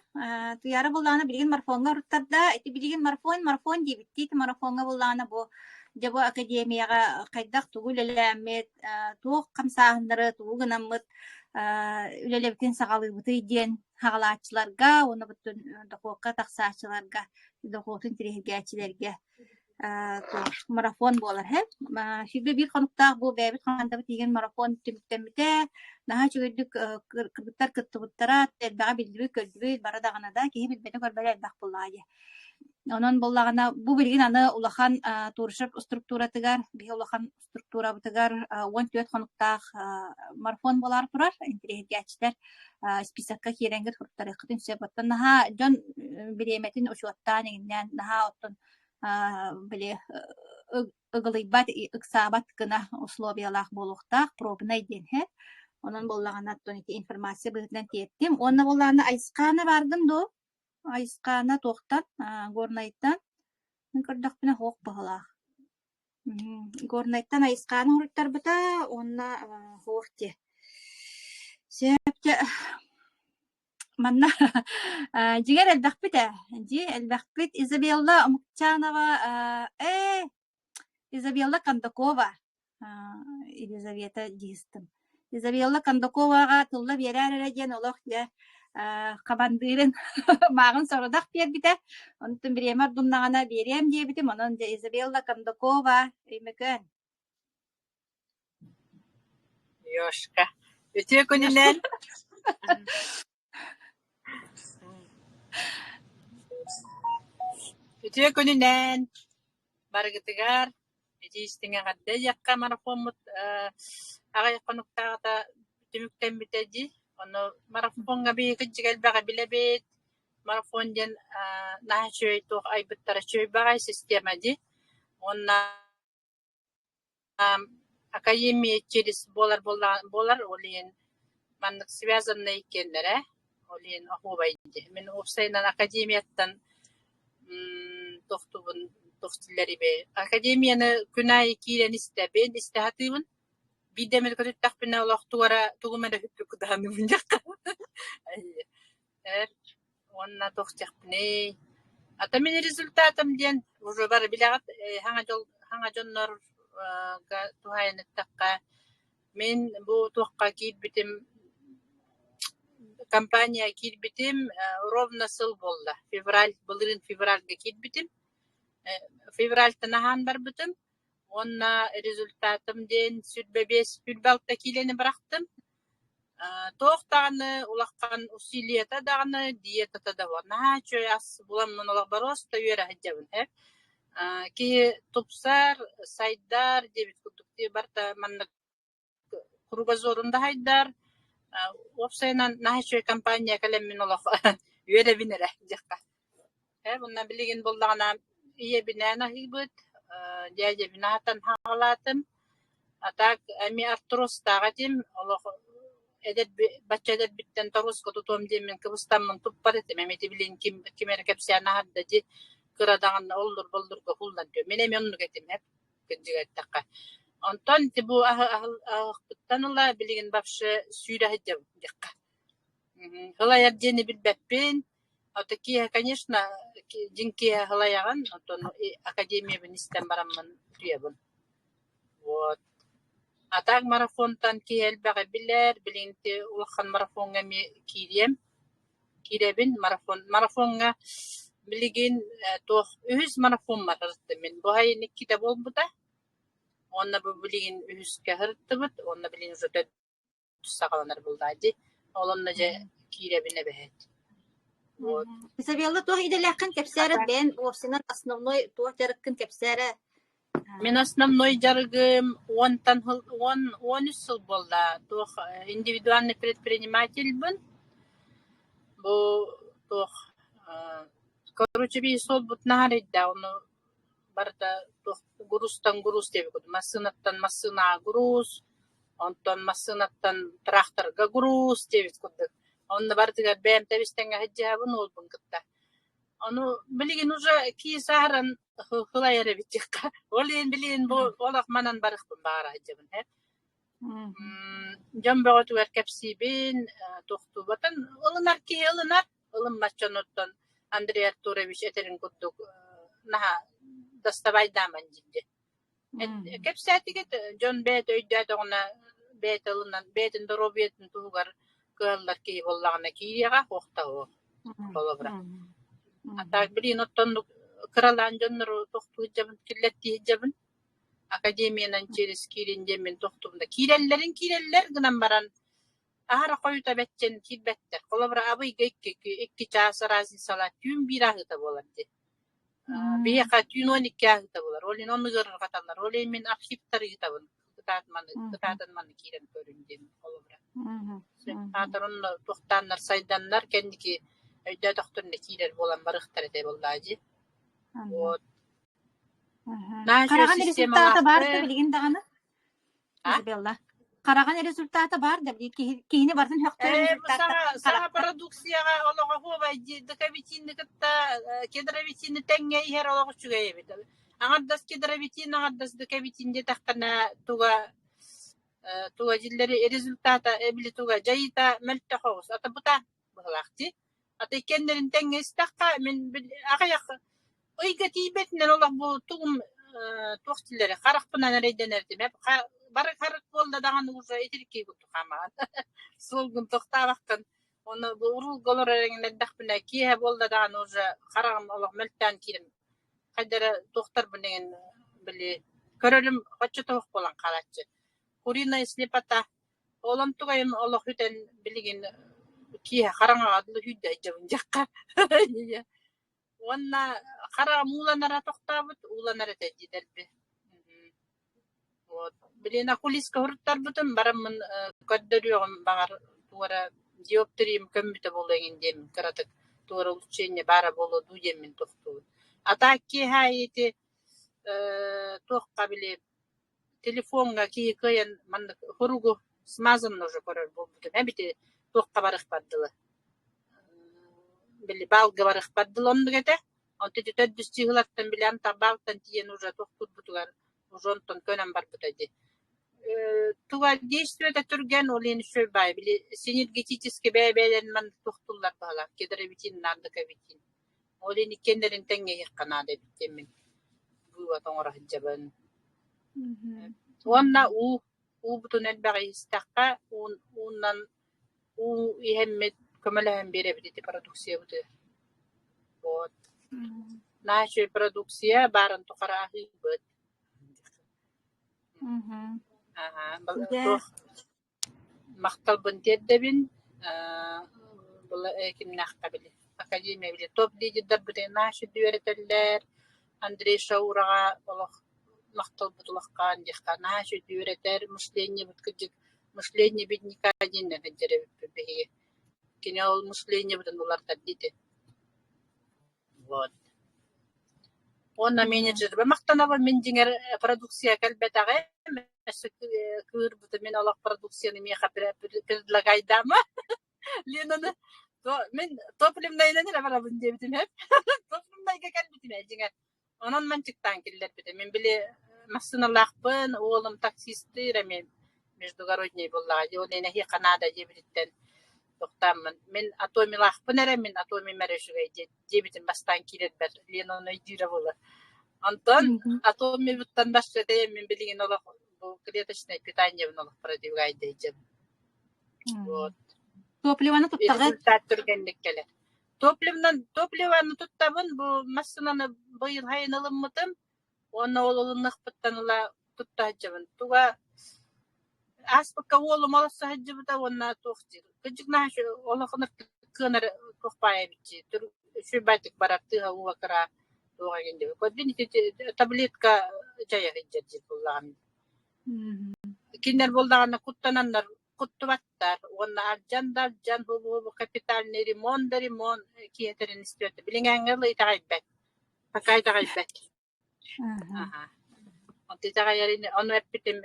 Туйаара буллаҕына билигин марафоҥҥа уруттарда. Ити билигин марафон, марафон диэбиттии ити марафоҥҥа буллаҕына бу дьэ бу академияҕа хайдах тугу үлэлээммит, туох хамсааһыннары тугу гынаммыт үлэлэбитин саҕалыыбытый диэн хаҕалааччыларга уонна буттун дохуокка тахсааччыларга, дохуотун тириһиргээччилэргэ марафон буолар һэ. 21 хонуктаах бу бэйэбит хамаандабыт тиийэн марафон түмүктэммитэ. Наһаа үчүгэйдик кыргыттар кыттыбыттара, элбэҕи биллибит, көрдүбүт, бары даҕаны да киһи билбэтэ көрбөтө элбэх буоллаҕа дии. Онон буоллаҕына бу билигин аны улахан Турышев структуратыгар, биһи улахан структурабытыгар 14 хонуктаах марафон буолаары турар. Интэриэһиргээччилэр списокка киирэҥҥит суруттарыаххытын сөп. Оттон наһаа дьон бириэмэтин учуоттаан иҥиннээн наһаа оттон били ыгылыйбат, ыксаабат гына условиялаах буолуохтаах, пробнай диэн иһэр. Онон буоллаҕына оттон ити информация быһыытынан тиэртим. Уонна буоллаҕына Айысхаана бааргын дуо? Айысхаана туохтан? Горнайтан? Мин көрдөхпүнэ суох быһыылаах. Горнайтан Айысхаана уруйтарбыта уонна суох диэ. Сөп дьэ Манна дьиҥэр элбэхпит ээ, дьиэ элбэхпит. Изабелла Омукчанова ээ, Изабелла Кондакова Елизавета дии Изабелла Кондаковаҕа тылла биэрээр эрэ диэн олох дьэ хамандыырын мааҕын сорудах биэрбитэ. Онтон бириэмэ ордуннаҕына биэриэм диэбитим, онон дьэ Изабелла Кондакова Өймөкөөн. Ёшка. Үтүө күнүнэн. Үтүө күнүнэн барыгытыгар ити истиҥ эҕэрдэ диэххэ марафоммут аҕыйах хонуктааҕыта түмүктэммитэ дии. Ону марафоҥҥа биһиги кырдьык элбэҕи билэбит. Марафон диэн наһаа үчүгэй туох айбыттара үчүгэй баҕайы система дии. Уонна Академия через буолар буолар, ол иһин маннык связаннай иккиэннэрэ, ол иһин оһуобай дии. Мин уопсайынан академияттан тохтубун туох дииллэрий Академияны күн аайы киирэн истэбин, истэ сатыыбын. Биирдэ эмэ көтүттэхпинэ олох тугу эрэ тугум эрэ сүппүт кудаһаныыбын диэххэ. Эр уонна туох диэхпиний А то мин результатым диэн уже бары билэҕит хаҥа дьол хаҥа дьоннорго туһаайан эттэххэ мин бу туохха киирбитим компания киирбитим ровно сыл буолла февраль былырыын февральга киирбитим февральтан аһаан барбытым уонна результатым диэн 25 26 киилэни бырахтым Туох даҕаны улахан усилиета даҕаны, диетата да буолар. Наһаа үчүгэй ас буламмын олох боруоста үөрэ сылдьабын ээ. Киһи тупсар, сайдар диэбит курдук дии барыта маннык кругозорун да сайдар. Уопсайынан наһаа үчүгэй компания кэлэммин олох үөрэбин эрэ диэххэ. Ээ уонна билигин буоллаҕына ийэбинээн аһыыбыт, дьээдьэбин аһатан хаалаатым. А так эмиэ артрозтаах этим, олох эдэр бачча эдэрбиттэн торуоска тутуом диэммин кыбыстаммын туппат этим. Эмиэ ити билигин ким ким эрэ кэпсээн аһарда дии, кыра даҕаны оллур-боллурга уһуллан түһүө. Мин эмиэ оннук этим эп, кырдьыга эттэххэ. Онтон ити бу аһылыкпыттан ыла билигин вообще сүүрэ сылдьабын диэххэ. Һылайар диэни билбэппин. А такие, конечно, дьиҥ киэһэ һылайаҕын, оттон академиябын истэн бараммын утуйабын. Вот. А так марафонтан киһи элбэҕи билэр, билигин ити улахан марафоҥҥа эмиэ киириэм. Киирэбин марафон. Марафоҥҥа билигин туох үһүс марафоммар сырыттым мин. Бу сайын иккитэ буолбута. Уонна бу билигин үһүскэ сырыттыбыт, уонна билигин уже төрдүс саҕаланар буоллаҕа дии. Ол онно дьэ киирэбин эбэһээт. Вот. Изабелла, туох идэлээххин кэпсээрэ, бэйэн уопсайынан основной туох дьарыккын кэпсээрэ. Мин основной дьарыгым уонтан 13 сыл буолла. Туох индивидуальный предпринимательбын. Бу туох короче биир суолбут наһаа эрэйдээх, ону барыта туох грузтан груз диэбит курдук массыынаттан массыынаҕа груз, онтон массыынаттан тракторга груз диэбит курдук. Онно барытыгар бэйэм тэбис-тэҥҥэ сылдьыһабын уолбун кытта. Ону билигин уже кии сааһыран һылайар эбит диэххэ. Ол иһин билигин бу олох манан барыахпын баҕара сылдьабын һэ. Дьон бөҕөтүгэр кэпсиибин, туохтуубатын ылынар киһи ылынар, ылыммат дьонуттан Андрей Артурович этэрин курдук наһаа доставайдааман диир. Кэпсээтигит, дьон бэйэтэ өйдөөтөҕүнэ, бэйэтэ ылынан, бэйэтин доруобуйатын туһугар кыһаллар киһи буоллаҕына киириэҕэ, суохтаһыа холобура. А так билигин оттон кыралаан дьоннору тохтуу сылдьабын, киллэртии сылдьабын. Академиянан через киирин диэммин тохтубуна киирэллэрин киирэллэр гынан баран аһара хойута бэччэн киирбэттэр. Холобура Абыйга икки чаас разницалаах түүн биир аһыыта буолар дии. Биһиэхэ түүн 12 аһыыта буолар. Ол иһин оннук ыарырҕаталлар. Ол иһин мин архивтары ыытабын. Кытаатан маны киирэн көрүн диэн холобура. Аатар онно туохтааннар сайданнар кэнники өйдөөтөхтөрүнэ киирэр буолан барыахтар этэ буоллаа дии. Вот. Хараҕын результата баар да билигин даҕаны? Изабелла. Хараҕын результата баар да киһини барытын сөхтөрөр результата. Саҥа продукцияҕа олоҕо оһуобай декабитины кытта кедровитины тэҥҥэ иһэр олох үчүгэй эбит. Аҥардас кедровитин, аҥардас декабитин диэтэххинэ туга туга дьиллэри результата эбили туга дьайыыта мөлтөх оҕус. Ата бытаан быһыылаах дии. Ата иккиэннэрин тэҥҥэ истэххэ мин аҕыйах ыйга тиийбэтинэн олох бу тугум туох дииллэрэ харахпынан эрэйдэнэр этим бары харах буолла даҕаны уже итириккий курдук хаамаҕын суолгун тохтообоккун Ону бу уруулга олорор эҥин эрдэхпинэ киэһэ буолла даҕаны уже хараҕым олох мөлтөөн киирэн хайда эрэ туохтарбын эҥин били көрөрүм оччото суох буолан хаалааччы. Куриная слепота Ол онтугайым олох үтэн билигин киэһэ хараҥаҕа дылы сүүрдэ сылдьабын диэххэ. Уонна хараҕым ууланара тохтообут, ууланар этэ дии дэлби. Вот. Билигин окулистка суруттарбытым, бараммын көрдөрүөҕүм баҕар тугу эрэ диоптриям көммүтэ буолуо эҥин диэммин кыратык тугу эрэ улучшение баара буолуо дуу диэммин тохтуубун. А так киэһэ аайы ити туохха били Телефоҥҥа киһи кыайан маннык суругу смазанно уже көрөр буолбутум эбити туохха барыахпар дылы били баалга барыахпар дылы оннук этэ. Онтон ити төрдүс чыыһылаттан били антах баалтан тиийэн уже туохтуурбутугар уже онтон көнөн барбыта дии. Туга действиета түргэн, ол иһин үчүгэй баай били синергетически бэйэ-бэйэлэрин маннык туохтууллар баһылаах кедровитин, нардоковитин. Ол иһин иккиэннэрин тэҥҥэ иһиэххэ наада эбит диэммин вывод оҥоро сылдьабын. Уонна уу, уубутун элбэҕи иһистэххэ, уунан уу иһэммит көмөлөһөн биэрэбит ити продукциябытыгар. Вот. Наһаа үчүгэй продукция баарын тухары аһыыбыт. Туох Махталбын тиэрдэбин кимнээххэ били академия били топ-лидердарбытын наһаа үчүгэй үөрэтэллэр, Андрей Шаураҕа олох махталбыт улаххан диэххэ наһаа үчүгэй үөрэтэр, мышлениебыт кырдьык мышление бедняка диэннэр сылдьар эбиппит биһиги. Кини ол мышлениебытын уларытар диэтэ. Вот. Уонна менеджербэ махтанабын, мин дьиҥэр продукция кэлбэтэҕим, өссө кыырбытым, мин олох продукцияны миэхэ предлагайдаама. Ленаны мин топливнайынан эрэ барабын диэбитим һэп. Топливнайга кэлбитим ээ дьиҥэр. Онон манчыктаан киллэрбитим. Мин били. массыыналаахпын, уолум таксистыыр эмиэ междугородний буоллаҕа дии, ол иһин эһиэхэ наада диэбититтэн тохтооммун, мин атомилаахпын эрэ, мин атомим эрэ үчүгэй диэбитим бастаан киирэрбэр Лена ону өйдүүрэ буолуо. Онтон атомибыттан барсыата мин билигин олох бу клеточное питаниебын олох продвигайдайдьабын. Вот. Топливоны туттаҕыт? Результат түргэнник кэлэр. Топливнан топливоны туттабын, бу массыынаны быйыл сайын ылыммытым уонна ол ылыныахпыттан ыла тутта сылдьабын. Туга ааспыкка уолум олорсо сылдьыбыта уонна туох диир, кырдьык наһаа олох кыанар туох баайа эбит дии, үчүгэйдик барар тыаһа ууга кыра туох эҥин диэбит. Көрдүн ити таблетка дьайа сылдьар диир буоллаҕым. Кинилэр буоллаҕына куттананнар куттубаттар уонна алдьан да алдьан бу капитальный ремонт да ремонт киһи истибэт. Билиҥҥээҥҥэ дылы итэҕэйбэт. Пока итэҕэйбэт. Аха. Онто итэҕэйэрин ону эппитим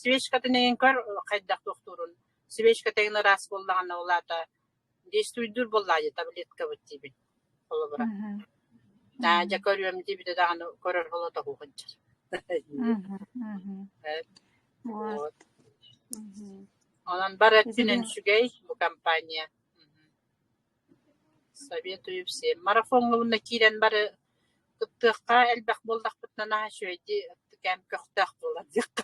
свечкатын эҥин көр хайдах туохтуурун. Свечката эҥин ыраас буоллаҕына ол аата действуйдуур буоллаҕа дии таблеткабыт диибин холобура. Аа дьэ көрүөм диэбитэ даҕаны көрөр холото сылдьар. Вот. Онон бар өттүнэн үчүгэй бу компания. Советую всем. Марафоҥҥа уонна киирэн бары кыттыахха элбэх буоллахпытына наһаа үчүгэйдии кэм көхтөөх буолар диэххэ.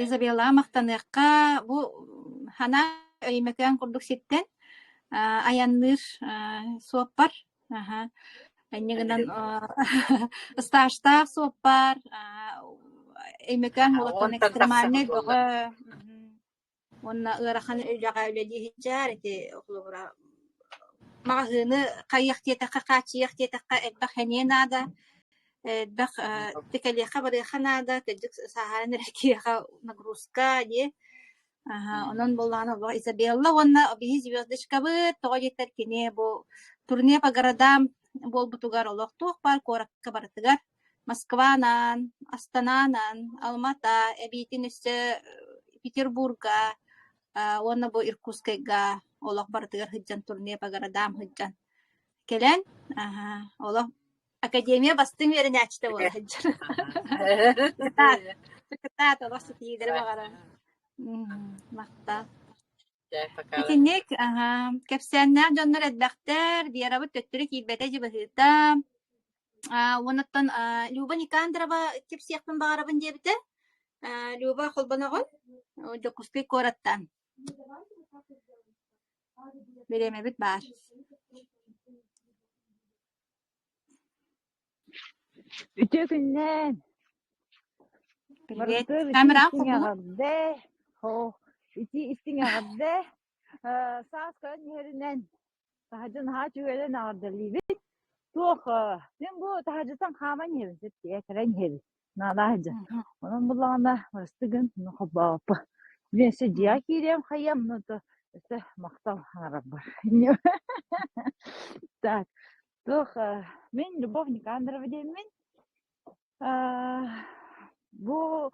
Изабеллаҕа махтаныахха, бу ханаа Өймөкөөн курдук сиртэн айанныыр суоппар. Аһа. Инньэ гынан ыстаажтаах суоппар, Өймөкөөн уолаттан Уонтан тахса экстремальнай буолла. бөҕө уонна ыарахан үлэҕэ үлэлии сылдьар ити холобура маҕаһыыны хайыах диэтэххэ, хааччыйыах диэтэххэ элбэх сэниэ наада, элбэх кэлиэхэ-барыахха наада, кырдьык сааһыран эрэр киһиэхэ нагрузка дии. Онон буоллаҕына Изабелла уонна биһи звездочкабыт тоҕо диэтэр кини бу турне по городам буолбутугар олох туох баар куоракка барытыгар Москванан, Астананан, Алмата, эбиитин өссө Петербурга уонна бу Иркутскайга олох барытыгар сылдьан турне по городам сылдьан кэлэн олох Академия бастыҥ үөрэнээччитэ буола сылдьар. Кытаат, кытаат олох ситиһиилэри баҕарабын. Махтал. Итинник кэпсээннээх дьоннор элбэхтэр, Верабыт төттөрү киирбэтэ дьи быһыыта. Уоннаттан Люба Никандрова кэпсиэхпин баҕарабын диэбитэ. Люба холбоноҕун Дьокуускай куораттан. Бириэмэбит баар. Үтүө күннээн! Привет. Барытыгар итии Камераҕа истиҥ холбуу. эҕэрдэ! Һоо, итии истиҥ эҕэрдэ! Э, саас көрөн иһэринэн таһырдьа наһаа үчүгэйдэн эҕэрдэлиибит. Туох, э, мин бу таһырдьаттан хааман иһэбин, сөп кэлэн иһэбин. Наалаах сылдьан. Онон буллаҕына барыстыгын холбооппо. Мин өссө дьиэҕэ киириэм хайыам, ну то өссө махтал аҥарарбар. Так, туох, э, мин Любовь Никандрова диэммин. Бу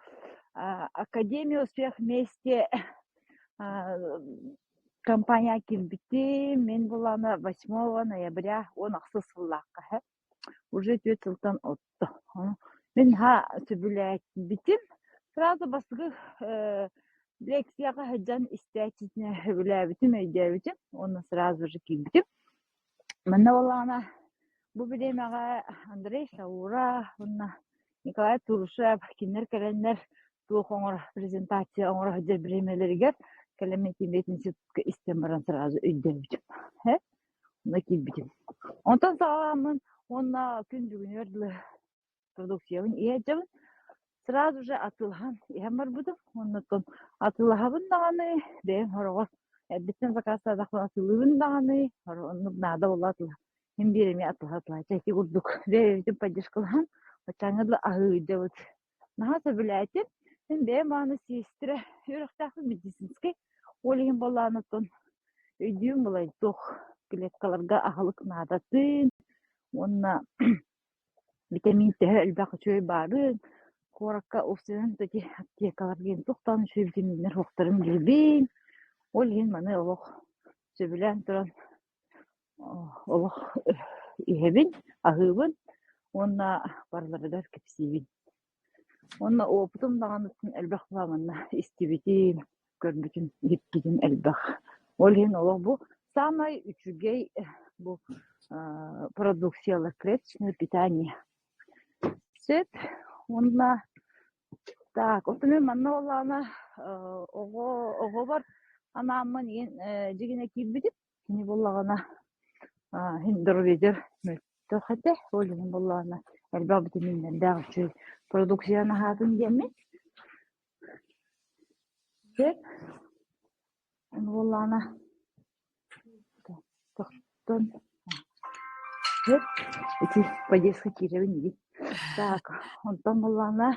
Академия успех вместе компания киирбитим. Мин буллаҕына 8 ноября 16 сыллаахха Уже түөрт сылтан отто. Мин наһаа сөбүлээбитим. Сразу бастакы э, лекцияҕа сылдьан истээччитинэ сөбүлээбитим, өйдөөбүтүм уонна сразу же киирбитим. Манна буоллаҕына бу бириэмэҕэ Андрей Саура уонна Николай Турушев кинилэр кэлэннэр туох оҥоро презентация оҥоро сылдьар бириэмэлэригэр кэлэн институтка истэн баран сразу өйдөөбүтүм. Онно киирбитим. Онтон саҕаламмын уонна күн бүгүнүгэр дылы продукциябын иһэ сылдьабын. Сразу же атыылаһан иһэн барбытым. Уонна оттон атыылаһабын даҕаны, бэйэм сороҕор эрдэттэн сакаастаатахпына атыылыыбын даҕаны, оннук наада буолла атыылаһа. Мин биир эмиэ атыылаһа-атыылаһа чэ ити курдук бэйэбитин поддержкалаһан баччааҥҥа дылы аһыырдыбыт. Наһаа сөбүлээтим. Мин бэйэм аны сиэстэрэ үөрэхтээхпин медицинскэй. Ол иһин буоллаҕына оттон өйдүүм былай туох клеткаларга аһылык наадатын уонна витамин төһө элбэх үчүгэй баарын куоракка уопсайынан ити аптекаларга диэн туох даҕаны үчүгэй витаминнэр суохтарын билэбин. Ол иһин маны олох сөбүлээн туран олох иһэбин, аһыыбын. Уонна барыларыгар кэпсиибин. Уонна уопутум даҕаныттан элбэх манна истибитим, көрбүтүм, иһиппитим элбэх. Ол иһин олох бу саамай үчүгэй бу продукциялар клеточное питание. Сөп уонна так, оттон мин манна буоллаҕына оҕо оҕобор анааммын иин дьигинэ киирбитим. Кини буоллаҕына иһин доруобуйатыгар мөлтөх этэ, ол иһин буоллаҕына элбэх битэмииннэрдээх үчүгэй продукцияны аһаатын диэммин. Сөп. Аны буоллаҕына тохтон сөп ити подъездка киирэбин игин. Так, онтон буоллаҕына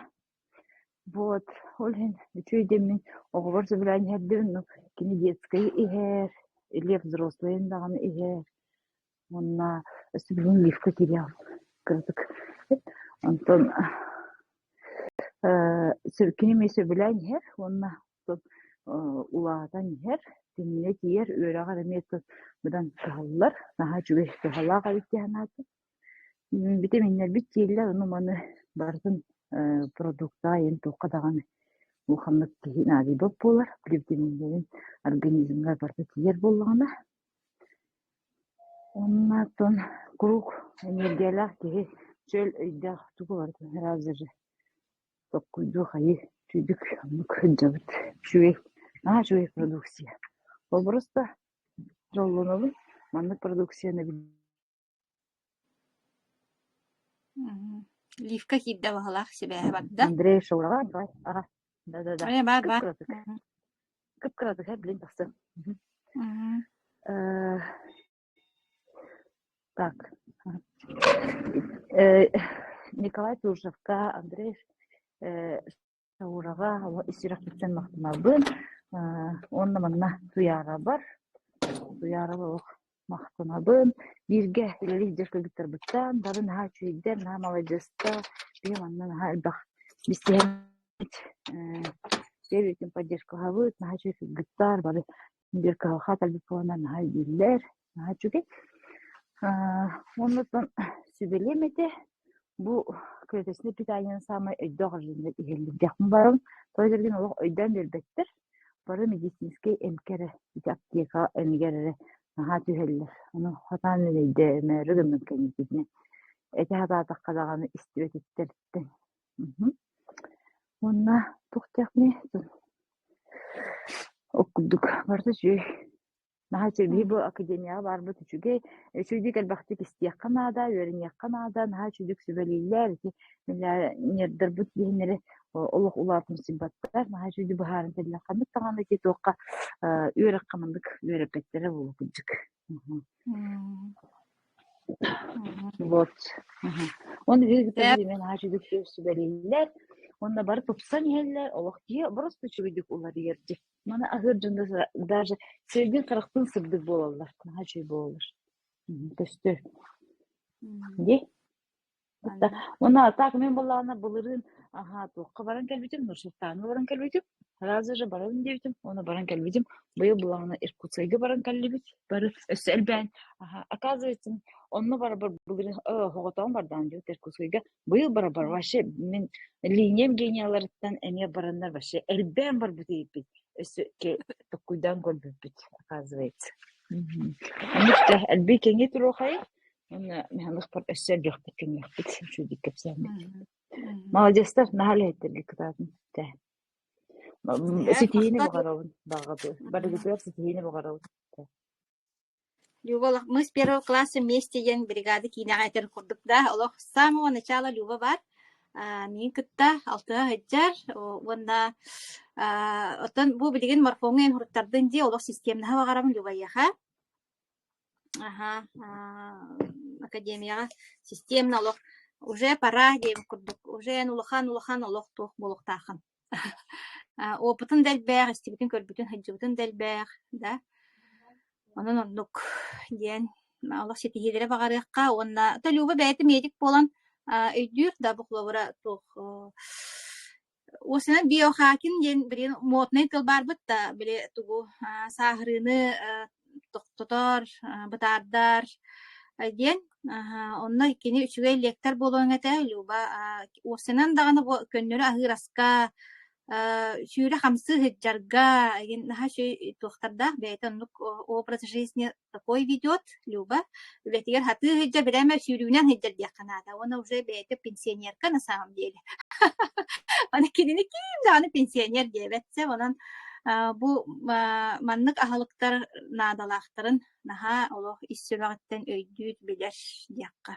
Вот, ол иһин үчүгэй диэммин оҕолор сөбүлээн иһэрдибин, но кини детскай иһэр, или взрослыйын даҕаны иһэр уонна өссө билигин лифка киириэҕим кыратык. Онтон э кини эмиэ сөбүлээн иһэр уонна улаатан иһэр, тимҥэ тиийэр, үөрэҕэр эмиэ быдан кыһаллар, наһаа үчүгэй туһалаах эбит дии санаатым. Битэмииннэрбит тиэллэр, ону маны барытын продукта айан туохха даҕаны улаханнык киһи наадыйбат буолар. Битэмииннэрин организмҥа барыта тиийэр буоллаҕына. Уонна оттон куруук энергиялаах киһи чөл өйдөөх тугу барытын сразу же толкуйдуу хайыы үчүгүйдүк оннук сылдьабыт. Үчүгэй, наһаа үчүгэй продукция. Ол просто дьоллонобун маннык продукцияны Лифка киирдэ баһылаах сибээһэ барда. Андрей Шаураҕа давай ага да-да-да Э, баар баар. кып-кыратык кып-кыратык э билин тахсыам Э, так э, Николай Туржевка Андрей э, Шаураҕа ис сүрэхпиттэн махтанабын уонна манна Туйаарабар Туйаарабар олох махтанабын. Бииргэ үлэлии сылдьар кыргыттарбыттан бары наһаа үчүгэйдэр, наһаа маладьыастар, биһи манна наһаа элбэх билсиһэммит, бэйэ-бэйэбитин поддержкалаһабыт, наһаа үчүгэй кыргыттар, бары биир кыһалҕа кэлбит буоланнар наһаа өйдүүллэр, наһаа үчүгэй. Уонна сүбэлиэм этэ, бу клеточное питание саамай өйдөөх режимҥэ иһиллиэхпин барабын. Тоҕо диэтэргин олох өйдөөн биэрбэттэр. Бары медицинскэй эмкэ эрэ, ити аптека эмигэр эрэ наһаа түһэллэр. Ону сатаан өйдөөмөөрү гынным кэнникитинэ. Этэ сатаатахха даҕаны истибэтиттэриттэн. Уонна туох диэхпиний Ол курдук барыта үчүгэй. Наһаа үчүгэй бу академияҕа баарбыт үчүгэй. Үчүгэйдик элбэхтик истиэххэ наада, үөрэниэххэ наада, наһаа үчүгэйдик сүбэлииллэр. Ити миллионердарбыт диэннэри олох улаатымсыйбаттар, наһаа үчүгэйдик быһааран кэллэр. Ханнык даҕаны ити туохха үөрэххэ маннык үөрэппэттэрэ буолуо кырдьык. Вот. Уонна биһиги кытта эмиэ наһаа үчүгэйдик сүбэлииллэр. Уонна бары тупсан иһэллэр, олох дьиэ просто үчүгэйдик уларыйар дьиэ. Маны аһыыр дьон даже сирэйдиин харахтыын сырдык буолаллар, наһаа үчүгэй буолаллар. Көстөр. Дии. Уонна так мин буоллаҕына былырыын аһаа туохха баран кэлбитим, Нур-Султаҥҥа баран кэлбитим. Сразу же барабын диэбитим уонна баран кэлбитим. Быйыл буоллаҕына Иркутскайга баран кэллибит. Бары өссө элбээн аһаа оказывается онно барарбар былырыын оҕотоҕум бардаан диэбит Иркутскайга. Быйыл барарбар вообще мин линиям генияларыттан эмиэ бараннар вообще элбээн барбыт эбиппит. Өссө токкуйдаан көрбүппүт оказывается. Оннук да элбии кэҥии туруохайын Уонна миһалыхпар өссө элбэхтик кэҥиэхпит, үчүгэйдик кэпсээммит. Маладьыастар, наһаа үлэһиттэргэ кытаатын. Ситиһиини баҕарабын, барыгытыгар ситиһиини баҕарабын. Люба олох мы с первого класса вместе диэн бригада киинэҕэ этэр курдук да олох с самого начала Люба баар миигин кытта алтыһа сылдьар уонна оттон бу билигин морфоҥҥа эн уруттардын дии олох системнаһа баҕарабын Люба эйиэхэ Аһаа, академияҕа системно олох уже пора диэбит курдук, уже эн улахан-улахан олох туох буолуохтааххын. Опытын да элбэх, истибитин, көрбүтүн, сылдьыбытын да элбэх, да. Онон оннук диэн олох ситиһиилэри баҕарыахха уонна то Люба бэйэтэ медик буолан өйдүүр да бу холобура туох Уосанан биохакинг диэн билигин моднай тыл баарбыт да, били тугу сааһырыыны тохтотор, бытаардар. диэн онно кини үчүгэй лектор буолуоҥ этэ Люба уопсайынан даҕаны бу көннөрү аһыыр аска сүүрэ-хамсыы сылдьарга игин наһаа үчүгэй туохтардаах бэйэтэ оннук образ жизни такой ведет Люба үлэтигэр сатыы сылдьар бирээмэ сүүрүүнэн сылдьар диэххэ наада уонна уже бэйэтэ пенсионерка на самом деле аны кинини ким даҕаны пенсионер диэбэт сөп онон бу маннык аһылыктар наадалаахтарын наһаа олох ис сүрэҕиттэн өйдүүр билэр диэххэ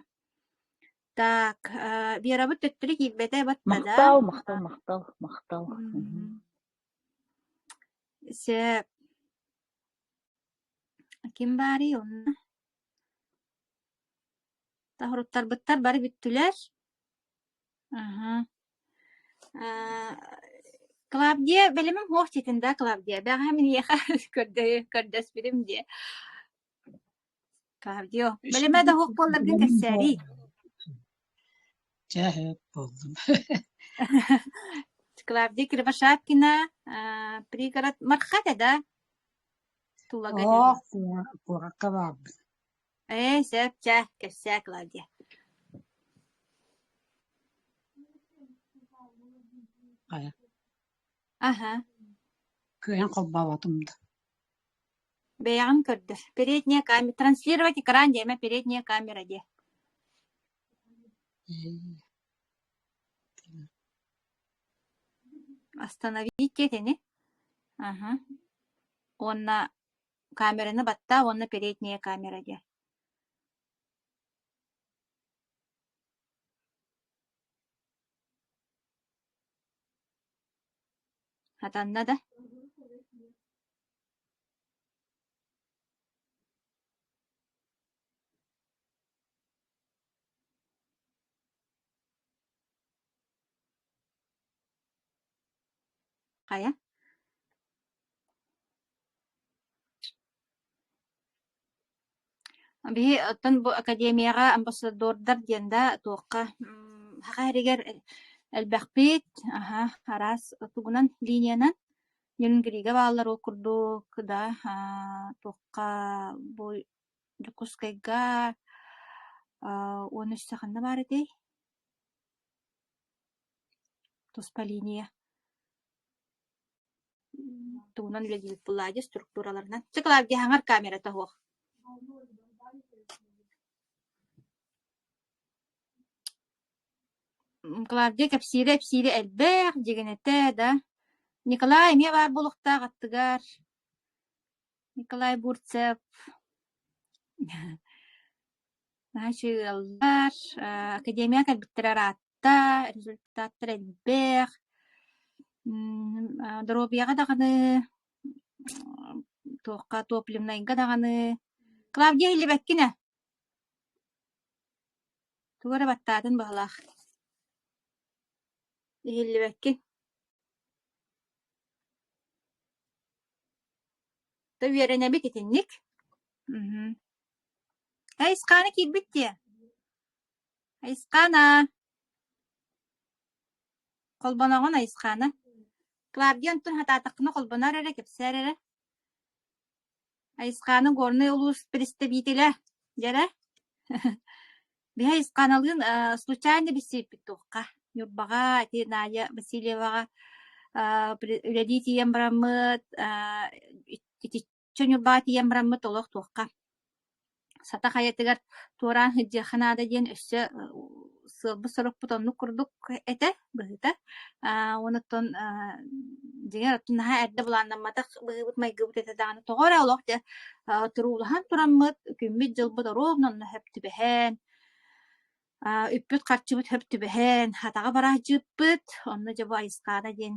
Так, Верабыт төттөрү киирбэтэ батта да. Махтал, махтал, махтал, махтал. Сөп. Ким баарый онно? Таһыруттарбыттар бары бүттүлэр. Аха. Клавдия бэлэмим суох дьиэтин да Клавдия бэҕэһээ мин эйиэхэ көрдөспүтүм дии. Клавдио, бэлэмэ да суох буолларгын кэпсээриий. Чэ, сөп буоллум. Клавдия Кривошапкина, пригород Марха этэ да? Тулага Оох, куоракка баарбын. Ээ, сөп, чэ, кэпсээ, Клавдия. Хайа, Аха. кыайан холбооботум да. Бэйэҕин көрдөр. Передняя камера. Транслировать экран диэмэ, передняя камера диэ. Остановить диэтини. Аха. Уонна камераны баттаа уонна передняя камера диэ. Хатанна да? Хайа? Биһи оттон бу академияҕа амбассадордар диэн да туохха саха сиригэр элбэхпит, аһа, араас тугунан линиянан Нерюнгрига бааллар ол курдук да туохха бу Дьокуускайга уонна өссө ханна баар этэй? Туспа линия Тугунан үлэлиибит буоллаа дии структураларынан. Чэ, Клавдия, хаҥар камерата суох. Клавдия кэпсиирэ-ипсиирэ элбэх, дьигинэтэ да. Николай эмиэ баар буолуохтаах аттыгар. Николай Бурцев Наһаа үчүгэй ыаллар, академияҕа кэлбиттэрэ ыраатта, результаттара элбэх, доруобуйаҕа даҕаны, туохха топливнайга даҕаны. Клавдия иһиллибэккин ээ? Тугу эрэ баттаатын быһыылаах. Иһиллибэккин. Да үөрэнэбит итинник. Мм. Айысхаана киирбит дии. Айысхаана! Холбоноҕун Айысхаана. Клавдия онтон хатаатаххына холбонор эрэ, кэпсээр эрэ. Айысхаана Горнай улуус представителэ. Дьэрэ. Биһи Айысхааналыын случайно билсибиппит туохха. Ньурбаҕа ити Надя Васильеваҕа үлэлии тиийэн бараммыт итиччэ Ньурбаҕа тиийэн бараммыт олох туохха Сата хайатыгар туораан сылдьыахха наада диэн өссө сыалбыт-сорукпут оннук курдук этэ быһыыта. Уонна оттон дьиҥэр оттон наһаа эрдэ былааннамматах быһыыбыт-майгыбыт этэ даҕаны тоҕо эрэ олох дьэ туруулаһан тураммыт күммүт-дьылбыт оруобуна онно сөп түбэһэн Үппүт-харчыбыт сөп түбэһэн, атаҕа бараһдьыыппыт, онно дьэ бу Айысхаана диэн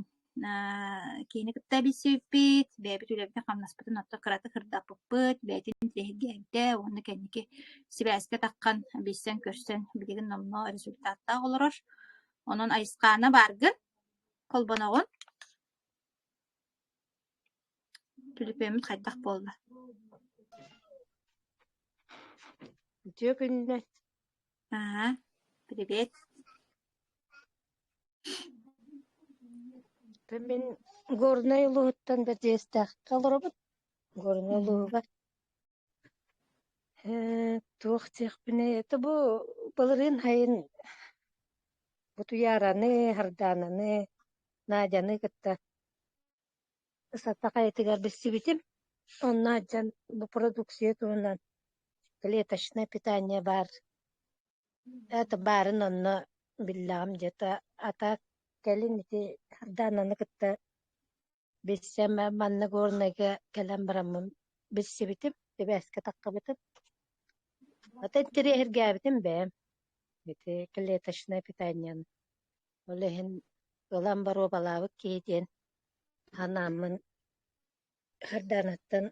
киһини кытта билсибиппит, бэйэбит үлэбитин-хамнаспытын оттон кыратык ырдаппыппыт, бэйэтин интэриэһиргээбитэ уонна кэнники сибээскэ таххан билсэн-көрсөн билигин номнуо результаттаах олорор. Онон Айысхаана бааргын, холбоноҕун. Түлүпүөммүт хайдах буолла? Үтүө күнүнэн. Аа, привет. Мин Горнай улууһуттан Бэрдьигэстээххэ олоробун. Горнай улууһугар. Туох диэхпиний, это бу былырыын сайын бу Туйаараны, Сардаананы, Надяны кытта Сата хайатыгар билсибитим. Онно дьон бу продукция туһунан клеточное питание баар это баарын онно биллэҕим где-то а так кэлин ити Сардаананы кытта билсэн манна Горнайга кэлэн бараммын билсибитим, сибээскэ таххыбытым. Ата интэриэһиргээбитим бэйэм ити клеточное питаниены. Ол иһин ылан боруобалаабыт киһи диэн санааммын Сардаанаттан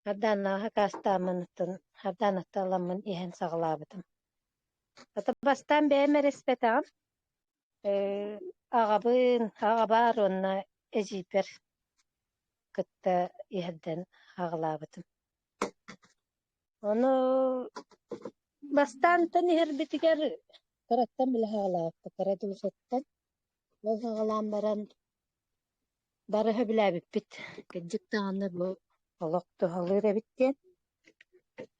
Сардааннаах акаастааммыныттан Сардаанаттан ыламмын иһэн саҕалаабытым. Ата бастаан бэйэм эрэ испэтэҕим, ээ аҕабын, аҕабар уонна эдьиийбэр кытта иһэрдэн аҕалаабытым. Ону бастаантан иһэрбитигэр кыраттан билэ саҕалаабыппыт, кыра дууһаттан. Ол саҕалаан баран бары сөбүлээбиппит. Кырдьык даҕаны бу олох туһалыыр эбит диэн.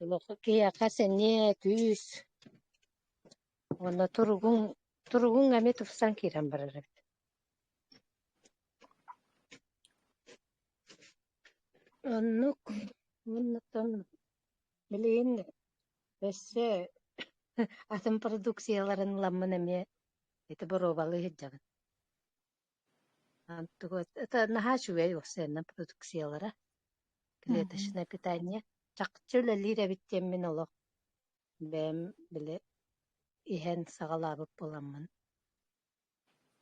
Олох киһиэхэ сэниэ, күүс уонна туругуҥ туругуҥ эмиэ тупсан киирэн барар эбит. Оннук уоннаттан билигин өссө атын продукцияларын ыламмын эмиэ ити боруобалыы сылдьабын. Это наһаа үчүгэй уопсайынан продукциялара, клеточное питание. Чахчы үлэлиир эбит диэммин олох бэйэм били иһэн саҕалаабыт буоламмын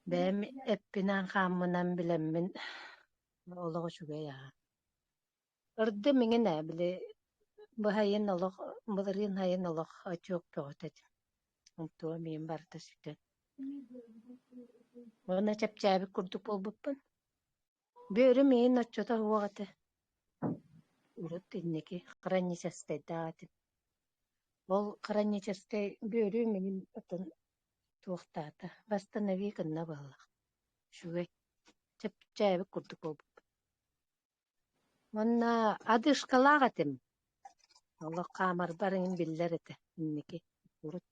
Бэйэм эппинэн-хааммынан билэммин олох үчүгэй аһа. Ырдым иҥин ээ, били быһайын олох былырыын сайын олох отек бөҕөтө этим. Онтуом миин барыта сүтэн. Уонна чэпчээбит курдук буолбуппун. Бүөрүм иһин оччото суох этэ. Урут инники хроническайдаах этим. Ол хроническай бүөрүм иһин атын туохтаата, восстанови гынна быһыылаах. Үчүгэй, чэпчээбит курдук буолбуппун. Уонна одышкалаах этим. Олох хаамарбар иҥин биллэр этэ инники урут.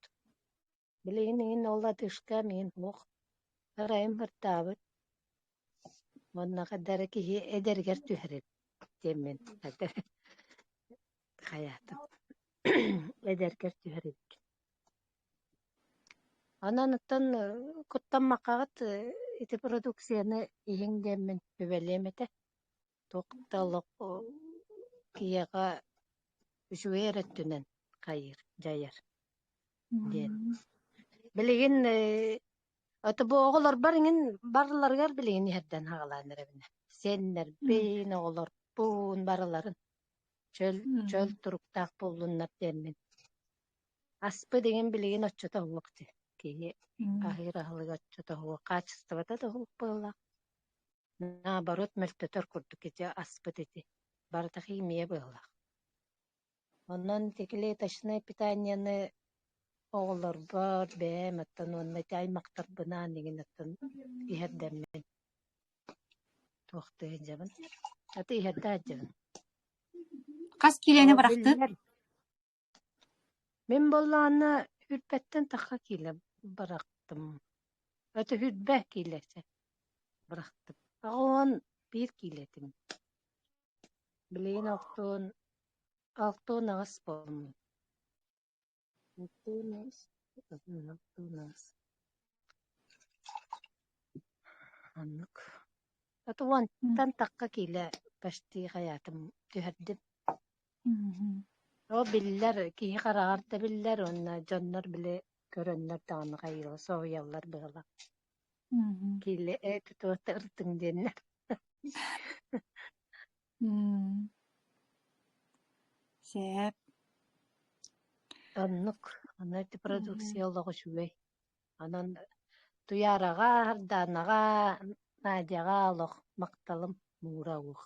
Билигин иҥин ол одышка миин суох. Ырайым сырдаабыт. Уонна хадара киһи эдэригэр түһэр эбит диэммин хайаатым. Эдэргэр түһэр эбит. Онон оттон куттаммаккаҕыт ити продукцияны иһиҥ диэммин сүбэлиэм этэ. Туох да олох киһиэхэ үчүгэй эрэ өттүнэн хайыыр, дьайар диэн. Билигин ото бу оҕолорбор иҥин барыларыгар билигин иһэрдэн аҕалаан эрэбинэ. Сиэннэрбин, оҕолорбун барыларын чөл чөл туруктаах буоллуннар диэммин. Аспыт иҥин билигин оччото суох дии. Киһи аһыыр аһылыга оччото суох, хаачыстыбата да суох быһыылаах. Наоборот мөлтөтөр курдук ити аспыт ити. Барыта химия быһыылаах. Онон ити клеточное питаниены оҕолорбор, бэйэм оттон уонна ити аймахтарбынаан игин оттон иһэрдэммин туохтуу сылдьабын. Аты иһэрдэ сылдьабын. Хас киилэни Ол бырахтыт? биллэр. Мин буоллаҕына сүүрбэттэн тахха киилэ бырахтым. Өтө сүүрбэ киилэтэ бырахтым. 81 киилэ этим. Билигин алтыан 68 буоллум. 68, 68. Оннук. Ото уонтан тахха киилэ почти хайаатым түһэрдим. Ол биллэр, киһи хараҕар да биллэр уонна дьоннор били көрөннөр даҕаны хайыылар, соһуйаллар быһыылаах. Киилэ ээ тутуота ыртыҥ диэннэр. Сөп. Оннук. Онно ити продукция олох үчүгэй. Онон Туйаараҕа, Сардаанаҕа, Надяҕа олох махталым муура уох.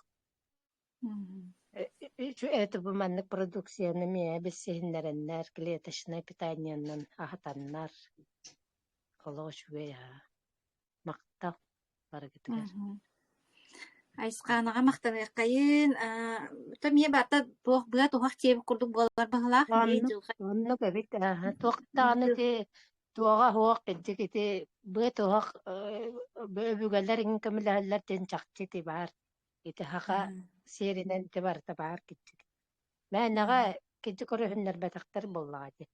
Это бу маннык продукцияны эмиэ билсиһиннэрэннэр, клеточное питаниенан аһатаннар олох үчүгэй аһа. Махтал барыгытыгар. Айысхаанаҕа махтаныаххайын, то эмиэ барыта туох быа туһах диэбит курдук буолар быһыылаах дии Оннук, дьылҕа оннук эбит. Ааһа, туох даҕаны ити туоҕа суох кырдьык ити быа туһах өбүгэлэр иҥин көмөлөһөллөр диэн чахчы ити баар. Ити саха сиэринэн ити барыта баар кырдьык. Мээнэҕэ кырдьык өрүһүннэрбэтэхтэр буоллаҕа ити.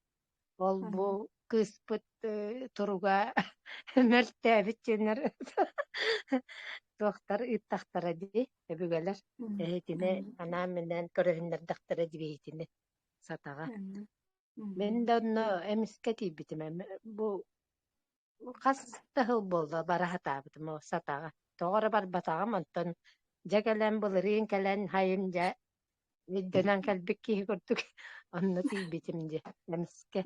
Ол бу кыыспыт туруга мөлтөөбүт дьоннор туохтар ыыттахтара дии өбүгэлэр эһитини анаан-минээн көрөһүннэрдэхтэрэ дибиһитини сатаҕа. Мин да онно эмискэ тиийбитим бу хас да сыл буолла бара сатаабытым ол сатаҕа. Тоҕо эрэ барбатаҕым онтон дьэ кэлэн былырыын кэлэн хайын дьэ Өйдөнөн кэлбит киһи курдук онно тиийбитим дии, эмискэ.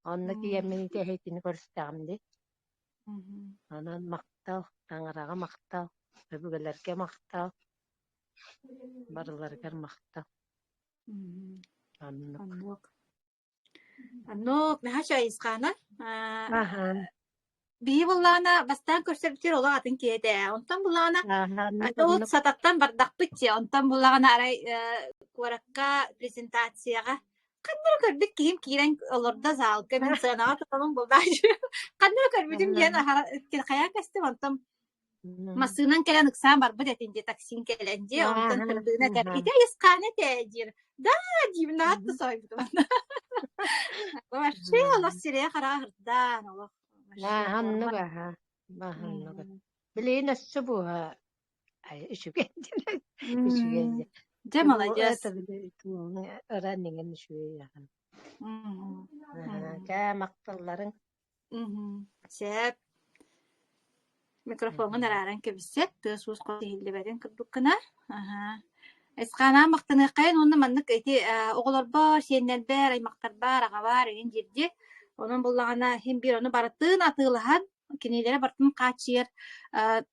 Онно тиийэммин ити эһиитини көрүстэҕим дии. Онон махтал, таҥараҕа махтал, өбүгэлэргэ махтал, барыларыгар махтал. Оннук. Оннук. Оннук, наһаа үчүгэй Исхана. Аһа. Биһи буллаҕына бастаан көрсөрбүтүгэр олох атын киһи этэ. Онтон буллаҕына Аһа, оннук ол оннук. сататтан бардахпыт дии. Онтон буллаҕына арай куоракка презентацияҕа ханна эрэ көрбүт киһим киирэн олордо залга мин сыанаҕа турабын булдааччы. Ханна эрэ көрбүтүм диэн хайаан көстүм онтон Массыынан кэлэн ыксаан барбыт этин дии, таксин кэлэн дии, онтон Аһа, тырдыына этэр, аһа. ити айысхаана этэ диир. Да диибин наһаа да соһуйбутум. Вообще олох сирэйэ-хараҕа ырдаан, олох вообще Аһа, форма. оннук аһа. Аһа, оннук. Билигин өссө буоһа үчүгэй диэн үчүгэй диэн. Дьэ, маладьыас. Это ыран иҥэн үчүгэй ахан. Кээ махталларыҥ Сөп. Микрофоҥҥун арааран кэбиссэт, тыас-уус хос иһиллибэтин курдук гына. Аһаа. Исханаан махтаныаххайын уонна маннык ити оҕолорбор, сиэннэрбэр, аймахтарбар, аҕабар эҥин диирдии. Онон буллаҕына иһин биир ону барытын атыылаһан, кинилэри барытын хааччыйар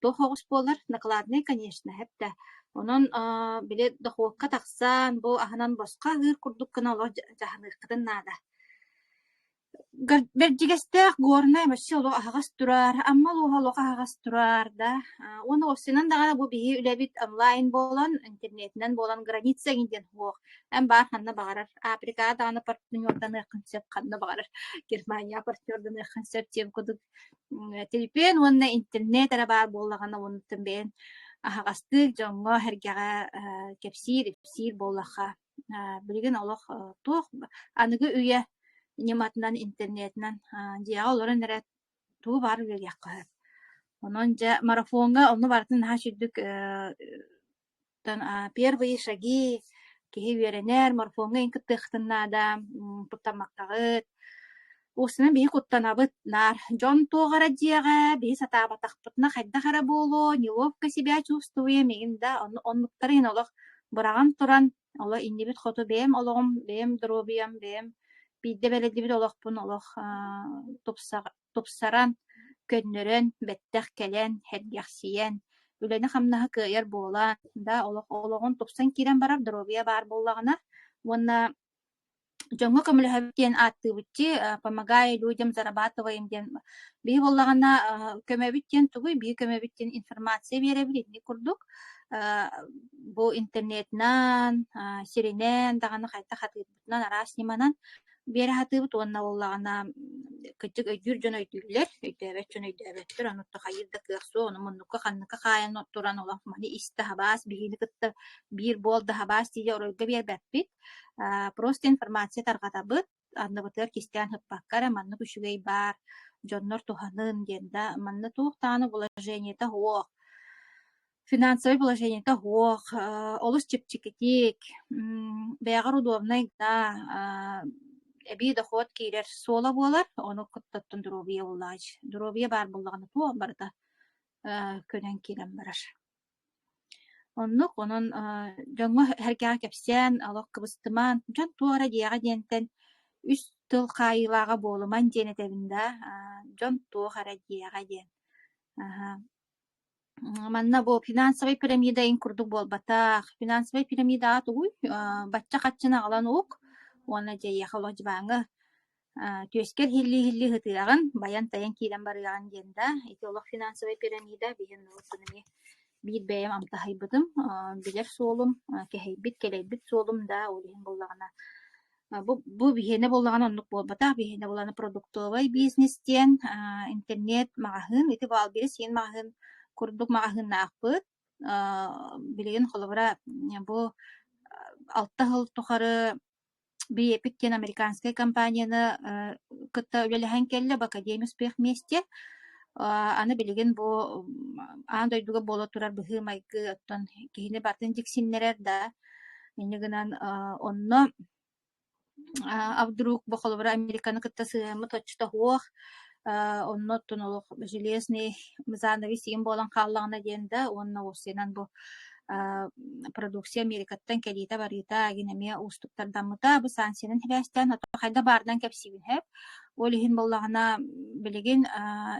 туох оҕус буолар, накладный, конечно, эп да. Онон били дохуокка тахсан, бу аһынан босхо аһыыр курдук гына олох дьаһаныаххытын наада. Бэрдьигэстээх Горнай вообще олох аһаҕас турар, Амма улууһа олох аһаҕас турар да уонна уопсайынан даҕаны бу биһи үлэбит онлайн буолан, интернетинэн буолан граница эҥин диэн суох. Эн баар ханна баҕарар Африкаҕа даҕаны партнерданыаххын сөп, ханна баҕарар Германияҕа партнерданыаххын сөп диэн курдук төлөпүөн уонна интернет эрэ баар буоллаҕына уонуттан бэйэн аһаҕастык дьоҥҥо-сэргэҕэ кэпсиир-ипсиир буоллахха Билигин олох туох аныгы үйэ ньыматынан, интернетинэн дьиэҕэ олорон эрэ тугу баҕарар үлэлиэххэ сөп. Онон дьэ марафоҥҥа онно барытын наһаа үчүгдүк первые шаги киһи үөрэнэр, марафоҥҥа эҥин кыттыаххытын наада, куттаммаккаҕыт. Уопсайынан биһи куттанабыт наар дьон туох эрэ дьиэҕэ биһи сатаабатахпытына хайдах эрэ буолуо, неловко себя чувствуем игин да оннуктары иһин олох быраҕан туран олох иннибит хоту бэйэм олоҕум, бэйэм доруобуйам, бэйэм биирдэ бэлэллибит олохпун олох тупсаран, көннөрөн, бэттэх кэлэн, сэргэхсийэн, үлэни-хамнаһы кыайар буолан да олох олоҕун тупсан киирэн барар доруобуйа баар буоллаҕына уонна Дьоҥҥо көмөлөһөбүт диэн ааттыыбыт дии, помогая людям зарабатываем диэн. Биһи буоллаҕына көмөбүт диэн тугуй? Биһи көмөбүт диэн информация биэрэбит итини курдук. Бу интернетинэн, сиринэн даҕаны хайдах атыырбытынан араас ньыманан биэрэ сатыыбыт уонна буоллаҕына кырдьык өйдүүр дьон өйдүүллэр, өйдөөбөт дьон өйдөөбөттөр. Ону хайыыр да кыах суох, ону муннукка ханныкка хаайан туран олох маны истэ хабаас биһини кытта биир буол да хабаас тиийэ оройго биэрбэппит. Просто информация тарҕатабыт, анныбытыгар кистээн сыппакка эрэ маннык үчүгэй баар, дьоннор туһанын диэн да, манна туох даҕаны вложениета суох, финансовай положениета суох, олус чэпчэкитик, бэйэҕэр удобнай да, эбии дохуот киирэр суола буолар, ону кытта доруобуйа буоллаҕа Доруобуйа баар буоллаҕына туох барыта көнөн киирэн барар. Оннук, онон дьоҥҥо-сэргэҕэ кэпсээн, олох кыбыстымаан, дьон туох эрэ диэҕэ диэнтэн үс тыл хаайыылааҕа буолумаҥ диэн этэбин да, дьон туох эрэ диэҕэ диэн. Аһа. Манна бу финансовай пирамида ин курдук буолбатах. Финансовай пирамидаҕа тугуй? Бачча хаччыны аҕалан ук уонна дьэйиэхэ олох дьыбааҥҥа түөскэр иһиллии-иһиллии сытыаҕын, байан-тайан киирэн барыаҕын диэн да, ити олох финансовай пирамида биһи норуоппун эмиэ. Биир бэйэм амтаһыйбытым, билэр суолум, кэһэйбит, кэлэйбит суолум да, ол иһин буоллаҕына бу, бу биһиэнэ буоллаҕына оннук буолбатах, биһиэнэ буоллаҕына продуктовай бизнес диэн интернет маҕаһыын, ити Валберес диэн маҕаһыын курдук маҕаһыыннаахпыт. Билигин холобура бу 6 сыл тухары Биэпик диэн американскай компанияны кытта үлэлэһэн кэллэ, в Академии успех вместе. Аны билигин бу аан дойдуга буола турар быһыы-майгы оттон киһини барытын дьиксиннэрэр да, инньэ гынан онно а вдруг бу холобура Американы кытта сыһыаммыт оччото суох, онно оттон олох железный занавес сиэн буолан хааллаҕына диэн да уонна уопсайынан бу продукция Америкаттан кэлиитэ-барыыта игин эмиэ уустуктардаммыта. Бу санкциянан сибээстээн хайда баарынан кэпсиибин сөп. Ол иһин буоллаҕына билигин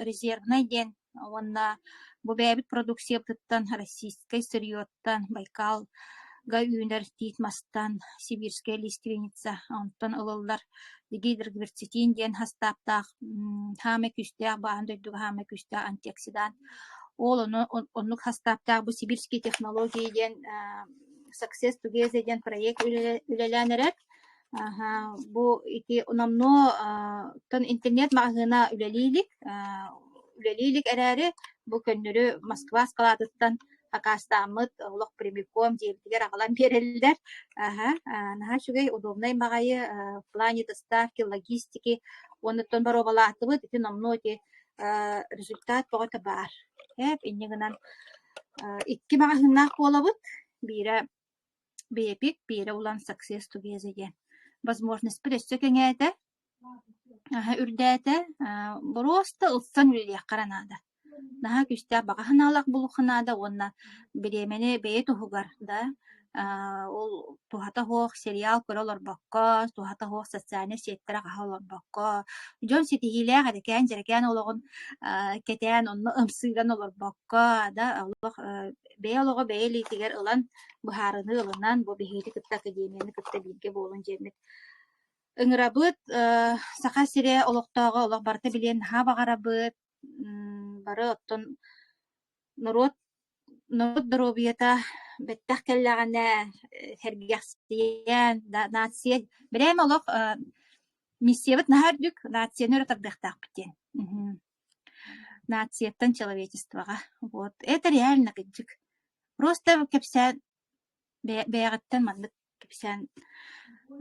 резервнай диэн уонна бу бэйэбит продукциябытыттан российскай сырьеттан Байкалга үүнэр тиит мастан сибирская лиственница онтон ылыллар гидрогверцетин диэн састааптаах хаамай күүстээх бааһын дойдуга хаамай күүстээх антиоксидант ол ону оннук састааптаах бу сибирские технологии диэн Success Together диэн проект үлэлээн эрэр Бу ити номнуо тон интернет маҕаһыына үлэлии илик, үлэлии илик эрээри, бу көннөрү Москва ыскылаатыттан акаастааммыт олох прямиком дьиэбитигэр аҕалан биэрэллэр. Аһа, наһаа үчүгэй, удобнай баҕайы в плане доставки, логистики уонна боруобалаатыбыт, ити номнуо ити результат бөҕөтө баар. Эп инньэ гынан икки маҕаһыыннаах буолабыт, биирэ Биэпик Биэрэ улам Success Together диэн возможностьпыт өссө кэҥээтэ, үрдээтэ, боруоста ылсан үлэлиэххэ эрэ наада. Наһаа күүстээх баҕа санаалаах буолуохха наада уонна бириэмэни бэйэ туһугар да ол туһата суох сериал көрө олорбокко, туһата суох социальнай сетьтэрэ хаһа олорбокко, дьон ситиһиилээх эрэкээн-дьэрэкээн олоҕун кэтээн онно ымсыыран олорбокко да олох бэйэ олоҕо бэйэ илиитигэр ылан быһаарыныы ылынан бу биһигини кытта академияны кытта бииргэ буолун диэммит ыҥырабыт. Саха сирэ олохтооҕо олох барыта билиэн наһаа баҕарабыт. Бары оттон норуот норуот доруобуйата бэттэх кэллэҕинэ сэргэхсийэн нация бэрэм олох миссиябыт наһаа үрдүк нацияны өрө тардыахтаахпыт диэн. Нацияттан человечествоҕа. Вот. Это реально кырдьык. Просто кэпсээн бэйэҕиттэн маннык кэпсээн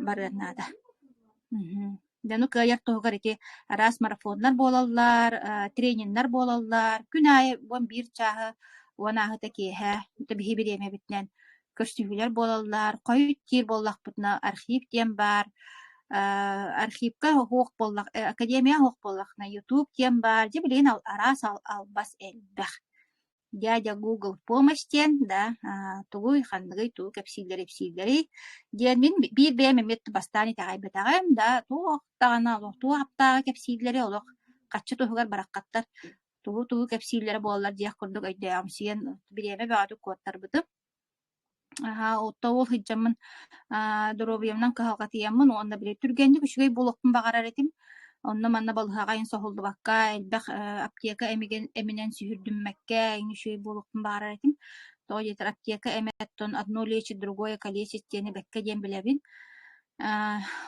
барыан наада. Дьону кыайар туһугар ити араас марафоннар буолаллар, трениннэр буолаллар. Күн аайы уон биир чааһы, уон ааһыта киэһэ, биһи бириэмэбитинэн көрсүһүүлэр буолаллар. Хойут диир буоллахпытына архив диэн баар. Архивка оһуох буоллах, академия оһуох буоллахына YouTube диэн баар. Дьэ билигин араас албас элбэх. Дядя Google помощь диэн да тугуй, ханныгый, тугу кэпсииллэр-ипсииллэрий диэн мин биир бэйэм эмиэ бастаан итэҕэйбэтэҕим да туох даҕаны олох туох аптааҕы кэпсииллэри олох хаччы туһугар бараххаттар тугу-тугу кэпсииллэрэ буоллар диэх курдук өйдөөҕүмсүйэн бириэмэ бөҕөтүк куоттарбытым. Аһаа, оттон ол сылдьаммын доруобуйабынан кыһалҕатыйаммын уонна били түргэнник үчүгэй буолуохпун баҕарар этим. Онно-манна балыыһаҕа иһин соһуллубакка, элбэх аптека эмигин эминэн сүһүрдүммэккэ иҥ үчүгэй буолуохпун баҕарар этим. Тоҕо диэтэр аптека эмэ оттон одно лечит, другое калечит диэни бэккэ диэн билэбин.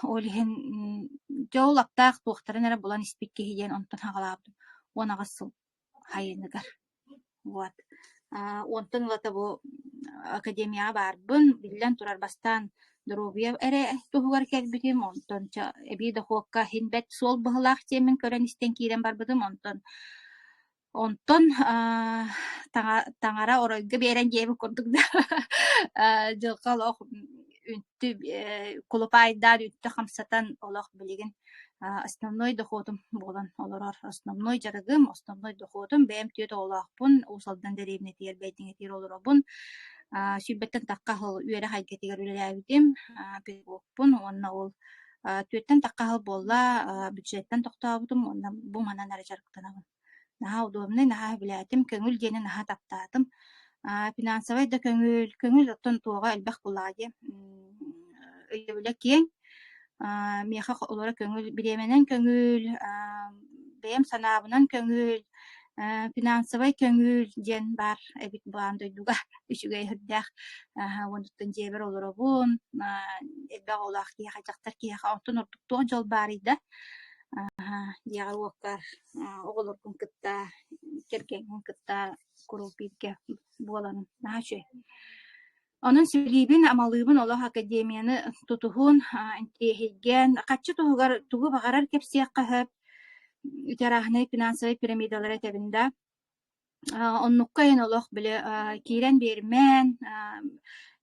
Ол иһин дьэ ол аптаах туохтарын эрэ булан испит киһи диэн онтон саҕалаабытым. 18 сыл хайыныгар. Вот. Онтон ылата бу академияҕа баарбын, биллэн турар бастаан доруобуйа эрэ туһугар кэлбитим, онтон эбии дохуокка иһин бэрт суол быһыылаах диэммин көрөн-истэн киирэн барбытым, онтон онтон таҥара оройго биэрэн диэбит курдук да дьылҕа олох үнтү кулупаайдаан үнтү хамсатан олох билигин Основной дохуотум буолан олорор. Основной дьарыгым, основной дохуотум бэйэм түөрт оҕолоохпун, Уус Алдан дэриэбинэтигэр Бэйдиҥэтигэр олоробун. Сүүрбэттэн тахха сыл үөрэх эйгэтигэр үлэлээбитим, педагогпун уонна ол түөртэн тахха сыл буолла бюджеттэн тохтообутум уонна бу манан эрэ дьарыктанабын. Наһаа удобнай, наһаа сөбүлээтим, көҥүл диэни наһаа таптаатым. Финансовай да көҥүл, көҥүл оттон туоҕа элбэх буоллаҕа дии, өйдөбүлэ киэҥ. Миэхэ олоро көҥүл, бириэмэнэн көҥүл, бэйэм санаабынан көҥүл. Финансовай көҥүл диэн баар эбит бу аан дойдуга үчүгэй үрдээх уонуттан дьиэбэр олоробун, элбэх оҕолоох киһиэхэ, дьахтар киһиэхэ онтон ордук туох дьол баарый да дьиэҕэр-уоккар оҕолоргун кытта, кэргэҥҥин кытта куруук бииргэ буолан наһаа үчүгэй. Онон сүбэлиибин, амалыыбын олох академияны тутуһун, интириэһиргээн, хаччы туһугар тугу баҕарар кэпсиэххэ сөп, ити арааһынай финансовай пирамидалары этэбин да. Оннукка иһин олох били киирэн биэримээн,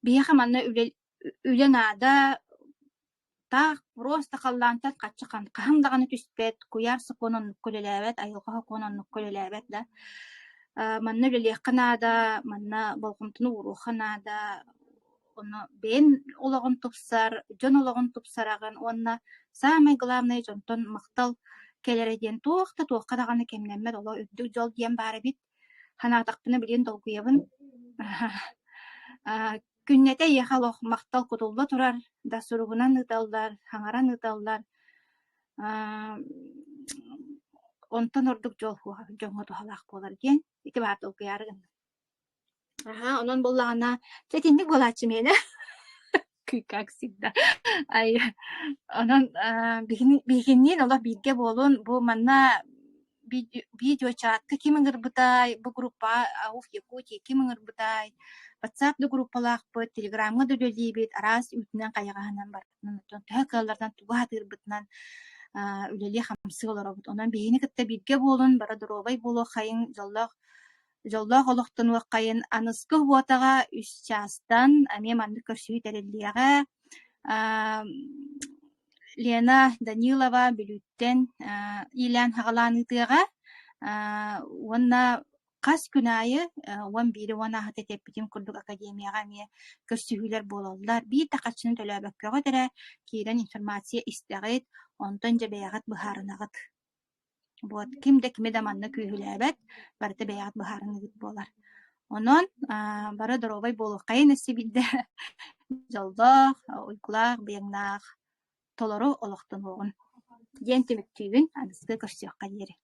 биһиэхэ манна үлэ үлэ наада, Таах, просто халлаантан хаччы хаһан даҕаны түспэт, куйаар сокуон оннукка үлэлээбэт, айылҕа сокуона оннукка үлэлээбэт да. Манна үлэлиэххэ наада, манна болҕомтону ууруохха наада, ону бэйэн олоҕун тупсар, дьон олоҕун тупсараҕын уонна саамай главное дьонтон махтал кэлэрэ диэн туох да туохха даҕаны кэмнэммэт олох үрдүк дьол диэн баар эбит. Санаатахпына билигин долгуйабын. Күннэтэ эйиэхэ олох махтал кутулла турар, да суругунан ыыталлар, саҥаран ыыталлар. Онтон ордук дьол дьоҥҥо туһалаах буолар диэн ити баар долгуйаары гынным. Аһаа, онон буоллаҕына, дьэ итинник буолааччы миэнэ. Как всегда. Ай, онон биһигинниин олох бииргэ буолун. Бу манна видеочатка ким ыҥырбытай, бу группаҕа АУФ Якутия ким ыҥырбытай, WhatsApp да группалаахпыт, Телеграмҥа да үлэлиибит, араас үүтүнэн-хайаҕаһынан барытынан оттон төһө кыалларынан тугу сатыырбытынан үлэлии-хамсыы олоробут. Онон биһигини кытта бииргэ буолун, бары доруобай буолуоххайыҥ, дьоллоох дьоллоох олохтонуоххайын аныскы уотаҕа үс чаастан эмиэ маннык көрсүһүү тэриллиэҕэ. Лена Данилова Бүлүүттэн иилээн-саҕалаан ыытыаҕа уонна хас күн аайы 11 уон ааһыта этэппитим курдук академияҕа эмиэ көрсүһүүлэр буолаллар. Биир да харчыны төлөөбөккөҕүт эрэ киирэн информация истэҕит, онтон дьэ бэйэҕит быһаарынаҕыт. Вот ким да кими да манна күүһүлээбэт, барыта бэйэҕит быһаарыныгыт буолар. Онон бары доруобай буолуоххайын өссө биирдэ дьоллоох, уйгулаах, быйаҥнаах толору олохтонуоҕун диэн түмүктүүбүн аныгыскы көрсүөххэ диэри.